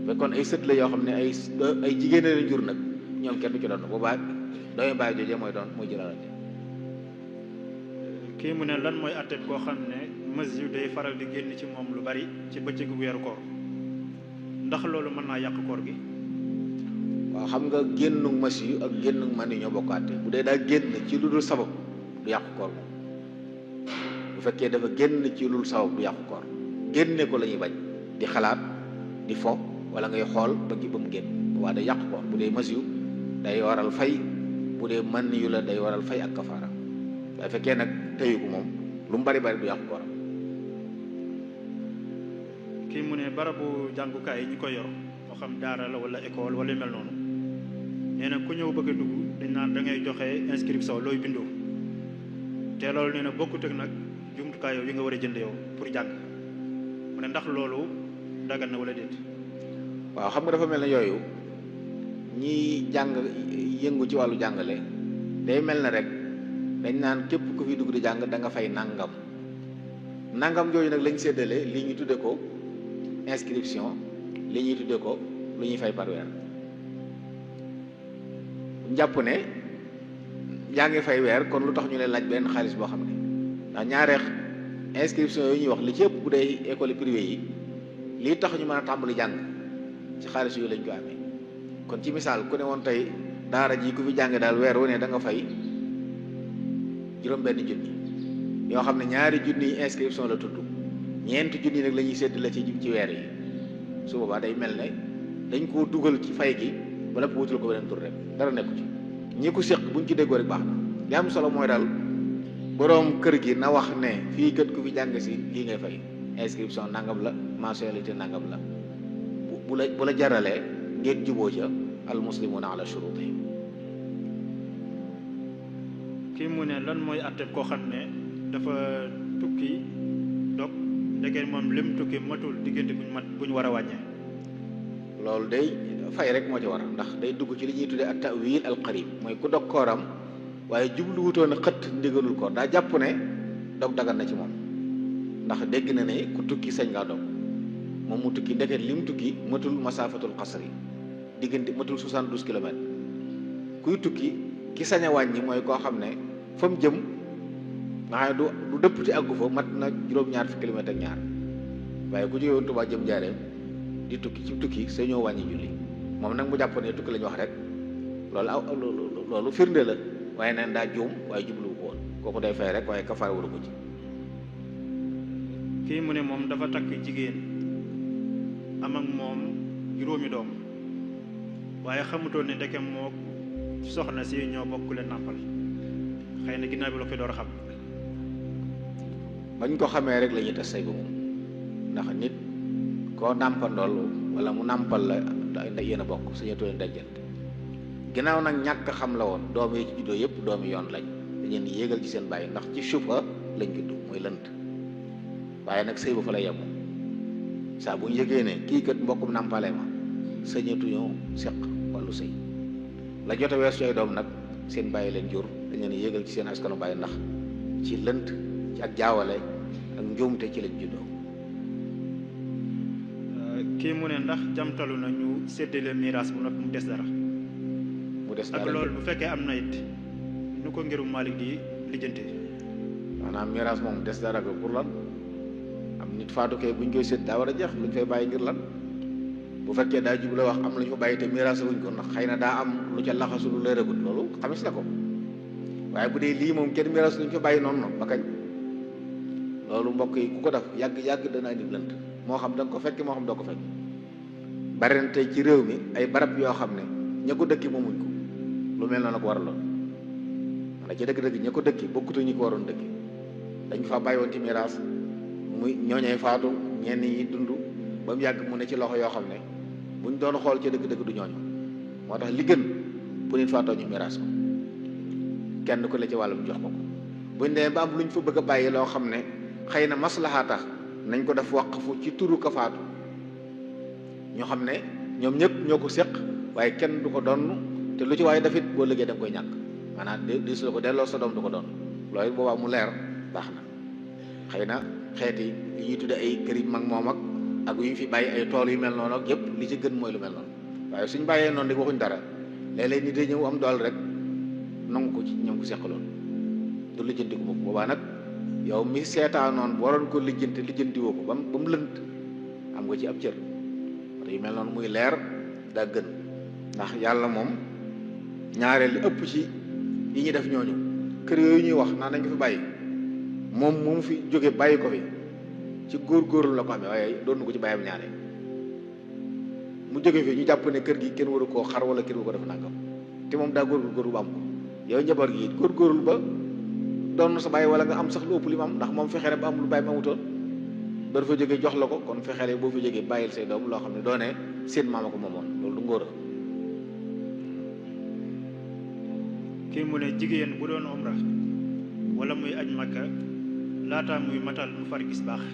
fekkoon ay sët la yoo xam ne ay jigéen la leen jur nag ñoom kenn du ci doon boobaa doomi bàyyi jooje mooy doon mooy jël alal ja. kii mu ne lan mooy atteb koo xam ne mas yu day faral di génn ci moom lu bari ci bëccëgu weeru koor ndax loolu mën naa yàq koor gi. waaw xam nga génnu mas yu ak génnu man yi ñoo bokk àtte bu dee daa génn ci lu dul sabab du yàq koor moom bu fekkee dafa génn ci lu dul sabab du yàq koor génne ko la ñuy bañ di xalaat di fo wala ngay xool ba mu génn waaye day yàq koor bu dee mas yu day waral fay bu dee man yu la day waral fay ak kafaara waaye fekkee nag teyu ko moom lu mu bari bari du yàq kooram. kii mu ne barabu jàngukaay yi ñu ko yor moo xam daara la wala école wala yu mel noonu nee na ku ñëw bëgg a dugg dañ naan da ngay joxe inscription looy bindoo te loolu nee na bokkut ak nag jumtukaay yow yi nga war a jënd yow pour jàng mu ne ndax loolu dagan na wala déet. waaw xam nga dafa mel ne yooyu ñiy jàng yëngu ci wàllu jàngale day mel ne rek dañ naan képp ku fi dugg di jàng da nga fay nangam jooju nag lañ séddale li ñu tudde ko inscription li ñuy tudde ko lu ñuy fay par weer njàpp ne yaa ngi fay weer kon lu tax ñu leen laaj benn xaalis boo xam ne ndax ñaare inscription yooyu ñuy wax li ci ëpp bu dee école privée yi lii tax ñu mën a tàmbali jàng ci xaalis yooyu lañ ko amee kon ci misaal ku ne woon tey daara ji ku fi jàng daal weer wu ne da nga fay juróom-benn junni yoo xam ne ñaari junni inscription la tudd ñeenti junni nag la ñuy séddale ci weer yi su boobaa day mel ne dañ koo dugal ci fay gi ba lépp wutul ko beneen tur rek dara nekku ci ñi ko séq buñ ci déggoo rek baax na li am solo mooy daal boroom kër gi na wax ne fii kët ku fi jàng si lii ngay fay inscription nangam la mensualité nangam la bu la jaralee ngeen juboo ca al muslimuna ala shurutihim. kii mu ne lan mooy àtte koo xam ne dafa tukki dog ndeke moom lim tukki matul diggante buñ war a wàññee. loolu day fay rek moo ci war ndax day dugg ci li ñuy tuddee at ta'wil al qarib mooy ku dog kooram waaye jubluwutoon a xëtt ndigalul koor daa jàpp ne dog dagan na ci moom ndax dégg na ne ku tukki sañ ngaa dog moom mu tukki ndeket li mu tukki matul masaafatul xasri diggante matul 72 kilomètres kuy tukki ki sañ a wàññi mooy koo xam ne fa mu jëm nga xam ne du dëpp ci àggu fa mat na juróom-ñaar fi kilomètres ak ñaar waaye ku jógee woon Tuubaa jëm Njaaréem di tukki ci tukki sañoo wàññi julli moom nag mu jàpp ne tukki la ñu wax rek loolu firnde la waaye neen daa juum waaye jubluwu ko woon kooku day fay rek waaye kafaara waru ko ci. kii mu ne moom dafa takk jigéen am ak moom juróomi doom waaye xamutoon ne ndeke moo soxna si ñoo bokk leen nàmpal xëy na ginnaaw bi la koy door a xam. bañ ko xamee rek la ñuy tas say ba moom ndax nit koo nàmpandool wala mu nàmpal la da yéen a bokk suñu tool dajjante ginnaaw nag ñàkk xam la woon doom yi ci juddoo yëpp doomi yoon lañ dañu leen yéegal ci seen bàyyi ndax ci suufa lañ juddu muy lënt waaye nag sëy ba fa la yem saa bu ñu yëgee ne kii kat mbokkum nàmpale ma sañatuñoo seq wàllu sëy la jote wees cooy doom nag seen bàyyi leen jur dañ leen yéegal ci seen askanu bàyyi ndax ci lënt ci ak jaawale ak njuumte ci lañ juddoo. kii mu ne ndax jamtalu na ñu séddale miraas bu noppi mu des dara. mu des dara ak loolu bu fekkee am na it nu ko ngirum Maalik di lijjante. maanaam miraas moom des dara ko pour lan am nit faatu kay buñ koy sédd daa war a jeex luñ fay bàyyi ngir lan bu fekkee daa jub la wax am lu ñu fa bàyyi te miraas wuñ ko ndax xëy na daa am lu ca laxasu lu leeragut loolu xamis la ko waaye bu dee lii moom kenn miraas luñ fa bàyyi noonu ba kañ loolu mbokk yi ku ko def yàgg dana indi lënt moo xam da nga ko fekk moo xam doo ko fekk bari na tey ci réew mi ay barab yoo xam ne ña ko dëkki moomuñ ko lu mel noonu ko waraloon maanaam ci dëgg-dëgg ña ko dëkki bokkut ñi ko waroon dëkki dañ fa bàyyi woon ci miraas muy ñooñay faatu ñenn ñi dund ba mu yàgg mu ne ci loxo yoo xam ne buñ doon xool ci dëgg-dëgg du ñooñu moo tax li gën bu nit faatoo ñu miraas ko kenn ku la ci wàllum jox ko buñ demee ba am luñ fa bëgg a bàyyi loo xam ne xëy na maslaha tax nañ ko def waqfu ci turu ka faatu ñoo xam ne ñoom ñëpp ñoo ko séq waaye kenn du ko donn te lu ci waaye dafit boo liggéey da nga koy ñàkk maanaam di su la ko delloo sa doom du ko doon loolu boobaa mu leer baax na xëy na xeeti yi ñuy tudde ay kër yi mag moom ak yu ñu fi bàyyi ay tool yu mel noonu ak yëpp li ci gën mooy lu mel noonu waaye suñ bàyyee noonu rek waxuñ dara léeg-léeg nit day ñëw am dool rek nangu ko ci ñoom ko seqaloon du lijjanti ko moom boobaa nag yow mi seetaanoon waroon ko lijjanti woo ko ba mu lënt am nga ci ab cër te yu mel noonu muy leer daa gën ndax yàlla moom ñaareel li ëpp ci yi ñuy def ñooñu kër yooyu ñuy wax naan nañ ko fi bàyyi moom fi jóge bàyyi ko fi ci góorgóorlu la ko amee waaye doon ko ci bàyyam ñaare mu jóge fi ñu jàpp ne kër gi kenn waru koo xar wala kenn waru ko def nangam te moom daa góorgóorlu ba am ko yow njaboot gi góorgóorlu ba doon sa bàyyi wala nga am sax lu ëpp li mu am ndax moom fexee ba am lu bàyyi ma amutoon ba dafa jógee jox la ko kon fexee boo fi jógee bàyyil say doom loo xam ne doonee seen maama ko moomoon loolu du ngóor kii mu ne jigéen bu doon umra wala muy aj Makka laataa muy matal mu far gis baax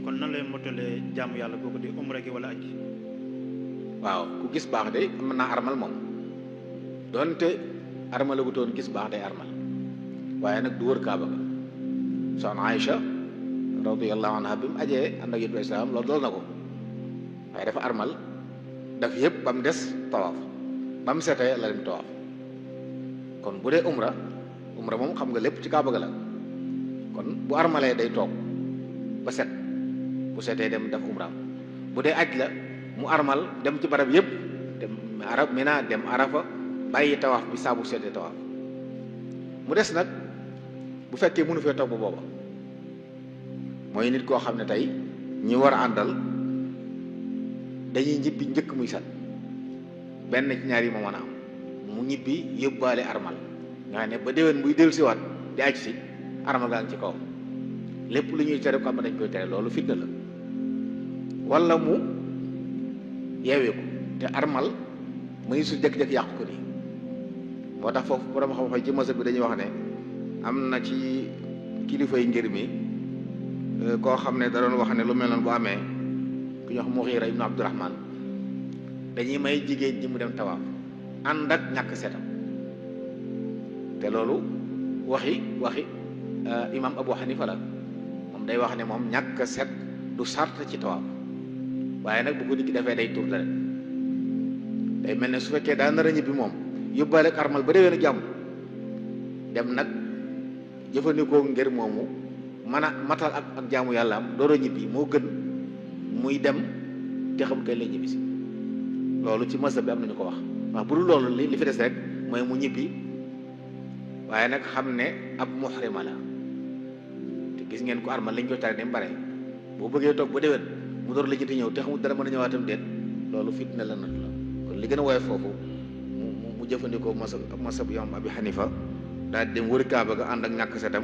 kon nan lay motalee jaamu yàlla googu di umra gi wala aj gi. waaw ku gis baax de mën naa armal moom donte armal gu toon gis baax day armal waaye nag du wër kaaba ga. soxna Aïcha radiyallahu anha bi mu ajee ànd ak yëpp islam loolu dool na ko waaye dafa armal daf yëpp ba mu des tawaaf ba mu setee la dem tawaaf. kon bu dee umra moom xam nga lépp ci kaaba ga la kon bu armalee day toog ba set bu setee dem def umraam. bu dee aj la mu armal dem ci barab yëpp dem arab Mina dem Arafa bàyyi tawaaf bi saa bu setee tawaaf. mu des nag bu fekkee mënu fee toog ba booba mooy nit koo xam ne tey ñi war a àndal dañuy ñibbi njëkk muy sat benn ci ñaar yi moo mën a am mu ñibbi yóbbaale armal nga xam ne ba déwén buy dellu siwaat di aj si armal gaa ngi ci kaw lépp lu ñuy tere ko am dañ koy tere loolu fitna la. wala mu yeewee ko te armal muy su jëkk-jëkk yàqu ko nii moo tax foofu borom xam-xam ci mazhab bi dañuy wax ne am na ci kilifay ngir mi koo xam ne da doon wax ne lu mel noonu bu amee ku ñuy wax Mughira ibnu Abdurahman dañuy may jigéen ji mu dem tawaaf ànd ak ñàkk setam te loolu waxi imam Abu Hanifa la moom day wax ne moom ñàkk set du sart ci tawaaf waaye nag bu ko nit ki defee day tur dara day mel ne su fekkee daa nar a ñibbi moom yóbbaale ak armal ba déwén a jàmm dem nag jëfandikoo ngir moomu mën a matal ak jaamu yàlla am door a ñibbi moo gën muy dem te xam kay lay ñibbi si loolu ci mazhab bi am nañu ko wax waaw bu dul loolu li fi des rek mooy mu ñibbi waaye nag xam ne ab muhrima la te gis ngeen ko armal lañ koy tare ni mu bare boo bëggee toog ba déwén mu door la jëti ñëw te xamul dara mën a ñëwaatam déet loolu fitna la nat la kon li gën a woyof foofu mu jëfandikoo masab imam Abi Hanifa daal di dem wër kaaba ga ànd ak ñàkk setam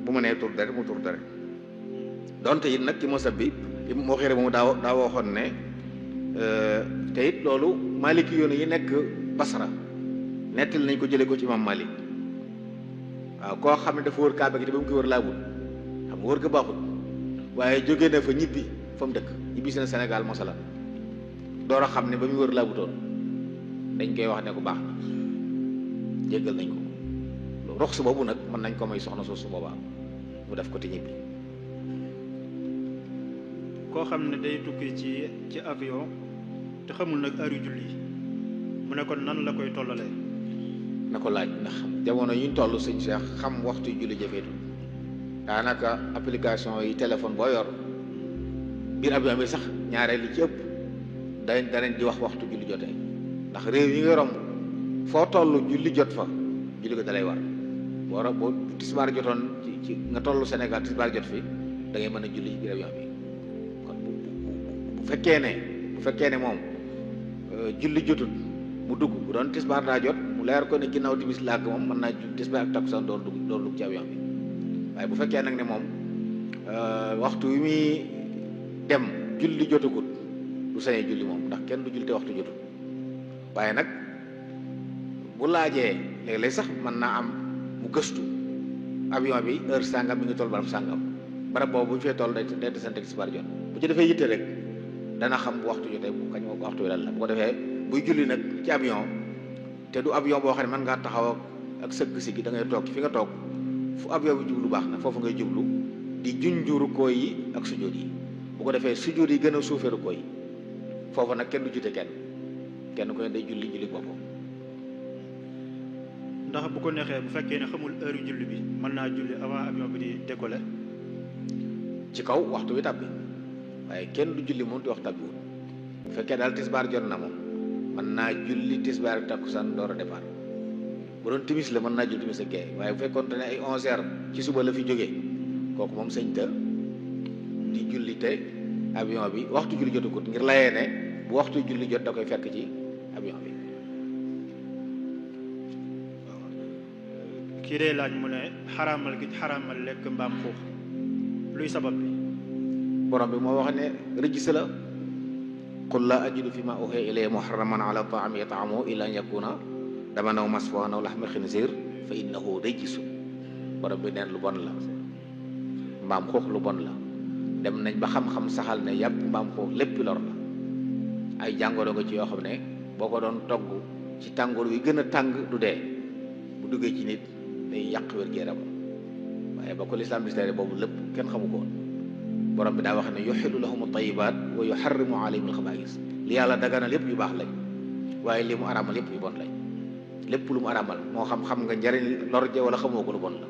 bu ma nee tur dara mu tur dara donte it nag ci masab bi moo xëy ba mu daa waxoon ne te it loolu maliki yoon yi nekk Basra nettali nañ ko jëlee ko ci imam Malik waaw koo xam ne dafa wër kaaba gi te ba mu koy wër laabul xam nga wër ga baaxul waaye jógee na fa ñibbi fa mu dëkk ñibbi si na Sénégal mosala door a xam ne ba muy wër laabutoon dañ koy wax ne ko baax na jéggal nañ ko rox boobu nag mën nañ ko may soxna soosu su boobaa mu def ko te ñibbi. koo xam ne day tukki ci avion te xamul nag heure yu julli mu ne kon nan la koy tollalee. na ko laaj ndax jamono yi ñu toll sëñ Cheikh xam waxtu julli jafeetu daanaka application yi téléphone boo yor biir avion bi sax ñaareel li ci ëpp danañ di wax waxtu julli jotee ndax réew yi nga romb foo toll julli jot fa julli ko dalay war boo tisbaar jotoon ci nga toll Sénégal tisbaar jot fi da ngay mën a julli ci biir avion bi kon bu fekkee ne moom julli jotut mu dugg bu doon tisbaar daa jot mu leer ko ne ginnaaw timis làgg moom mën naa tisbaar ak takkusaan door dugg ci avion bi waaye bu fekkee nag ne moom waxtu wi muy dem julli jotagut du sañee julli moom ndax kenn du julli te waxtu jotut waaye nag bu laajee léeg-léeg sax mën naa am mu gëstu avion bi heure sàngam mi ngi toll barab sàngam barab boobu bu ñu fee toll day desante tisbaar jot bu ci defee yitte rek dana xam bu waxtu jotee bu kañ moo waxtu wi lan la bu ko defee buy julli nag ci avion te du avion boo xam ne mën ngaa taxaw ak sëgg si gi da ngay toog fi nga toog fu avion bi jublu baax na foofu ngay jublu di junju rukkoo yi ak sujjóot yi bu ko defee sujjóot yi gën a suufee rukkoo yi foofu nag kenn du jute kenn ku ne day julli boppam. ndax bu ko neexee bu fekkee ne xamul heure yu julli bi mën naa julli avant avion bi di décoller. ci kaw waxtu wi tàbbi waaye kenn du julli moom di wax tàbbiwul bu fekkee daal tisbaar jot na moom mën naa julli tisbaar takkusaan door a départ bu doon timis la mën naa julli timis ak gee waaye bu fekkoon ne ay 11h ci suba la fi jógee kooku moom sëñ ta di julli te avion bi waxtu julli jotagut ngir layee ne bu waxtu julli jot da koy fekk ci avion bi. kii dee laaj mu ne xaraamal gi xaraamal lekk mbaam xuux luy sabab bi. borom bi moo wax ne rëjis la qul laa ajidu fi ma uhiya ilayya muharraman ala ta'amin yat'amuhu illa an yakuna dama naw masfuuhan aw lahma xinziir fa innahu rijsun borom bi neen lu bon la. mbaam xuux lu bon la. dem nañ ba xam-xam saxal ne yàpp mbaam xuux lépp lor la. ay jàngoro nga ci yoo xam ne boo ko doon togg ci tàngoor wi gën a tàng du dee bu duggee ci nit day yàq wér-gu-yaram waaye ba ko lislaam di tere boobu lépp kenn xamu ko woon. borom bi daa wax ne yuxillu lahum at-tayyibaat wa yuxarrimu alayhim al-xabaa'is li yàlla daganal lépp yu baax lañ waaye li mu araamal lépp yu bon lañ. lépp lu mu araamal moo xam nga njariñ lor ja wala xamoo ko lu bon la.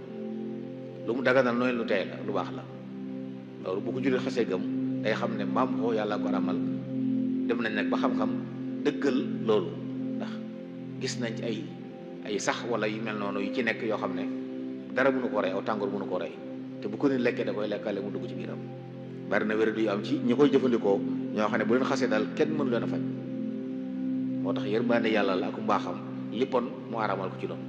lu mu daganal nooy lu tey la lu baax la. loolu bu ko jullit xasee gëm day xam ne mbaam xuux yàlla ko araamal. dem nañ nag ba xam-xam dëggal loolu ndax gis nañ ci ay sax wala yu mel noonu yu ci nekk yoo xam ne dara mënu ko rey aw tàngoor mënu ko rey te bu ko nit lekkee da koy lekkale mu dugg ci biiram. bari na wér yu am ci ñi koy jëfandikoo ñoo xam ne bu leen xasee daal kenn mënu leen a faj. moo tax yërmande yàlla la ak mbaaxam lippoon mu araamal ko ci doon.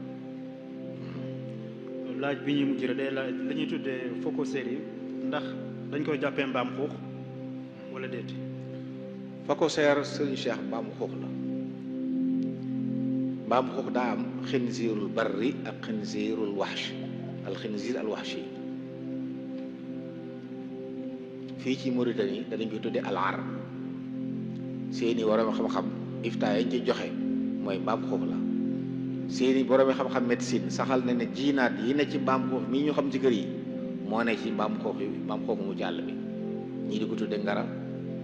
laaj bi ñuy mujj rek day laaj la ñuy tuddee phacosérie ndax dañ koy jàppee mbaam xuux wala déet. phacosérie sëriñ Cheikh mbaam xuux la. mbaam xuux daa am xinziirul barri ak xinziirul waxsh al xinziir al waxshi fii ci Mauritanie danañ koy tuddee al arab seeni waroom xam-xam iftaa yañ ci joxe mooy mbaam xuux la. seeni boroomi xam-xam médecine saxal na ne jiinaat yi ne ci mbaam xuux mii ñu xam ci kër yi moo ne ci mbaam xuux yi mbaam xuux mu jàll bi ñii di ko tudde ngara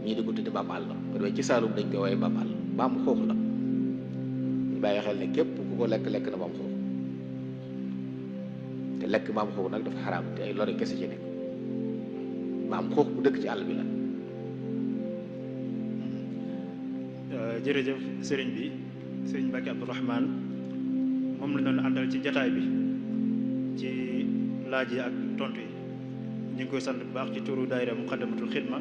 ñii di ko tudde mbaam àll ko defee ci Saalum dañ koy woowee mbaam àll mbaam xuux la. ñu bàyyi xel ne képp ku ko lekk na mbaam xuux te lekk mbaam xuux nag dafa xaraam te ay lori kese ci nekk mbaam xuux bu dëkk ci àll bi la. jërëjëf sëriñ bi sëriñ Mbacke Abdourahmane moom la doon àndal ci jataay bi ci laaj yi ak tontu yi ñu ngi koy sant bu baax ci turu daayira Muqaddamatul Xidma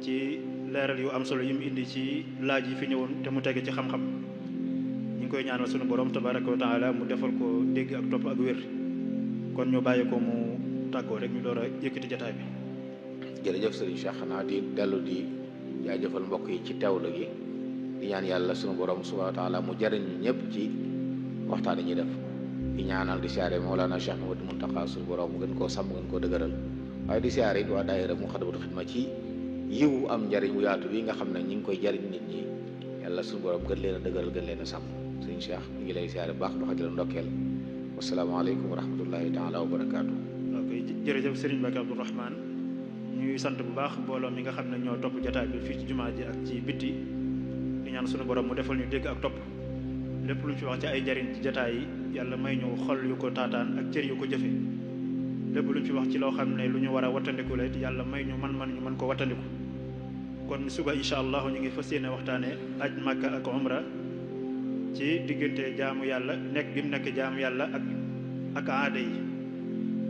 ci leeral yu am solo yi mu indi ci laaj yi fi ñëwoon te mu tege ci xam-xam ñu ngi koy ñaanal sunu borom tabaraka wa taala mu defal ko dégg ak topp ak wér kon ñu bàyyi ko mu tàggoo rek ñu door a yëkkati jataay bi. jërëjëf sëriñ Cheikh xanaa di dellu di jaajëfal mbokk yi ci teewlu gi di ñaan yàlla sunu borom subhanahu wa taala mu jariñ ñëpp ci waxtaan yi ñuy def di ñaanal di siyaare Mawlana Cheikh Mouhamadou Mountakha sunu borom mu gën koo sàmm gën koo dëgëral waaye di siyaare it waa daayira Muqaddamatul Xidma ci yiwu am njariñ wu yaatu bi nga xam ne ñi ngi koy jariñ nit ñi yàlla sunu borom gën leen a dëgëral gën leen a sàmm sëriñ Cheikh mi ngi lay siyaare bu baax doxa di la ndokkeel wasalaamaaleykum wa rahmatullahi taala wa barakaatu. ok jërëjëf sëriñ Mbacke Abdourahmane ñuy sant bu baax mbooloo mi nga xam ne ñoo topp jataay bi fii ci jumaa ji ak ci bitti di ñaan sunu borom mu defal ñu dégg ak topp lépp lu ñu fi wax ci ay njariñ ci jataay yi yàlla may ñu xol yu ko taataan ak cër yu ko jëfe lépp lu ñu fi wax ci loo xam ne lu ñu war a wattandiku la yàlla may ñu man ñu mën ko wattandiku kon suba incha allah ñu ngi fas yéene waxtaane aj Makka ak umra ci diggante jaamu yàlla nekk bi mu nekk jaamu yàlla ak aada yi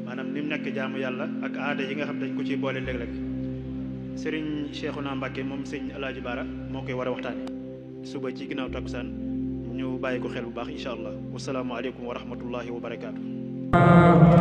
maanaam ni mu nekk jaamu yàlla ak aada yi nga xam dañ ko ciy boole léeg-léeg Serigne Cheikhouna Mbacké moom sëñ Alaaji Bara moo koy war a waxtaane suba ci ginnaaw takkusaan ñu bàyyi ko xel bu baax incha allah wasalaamualeykum wa rahmatullahi wa barakaatu.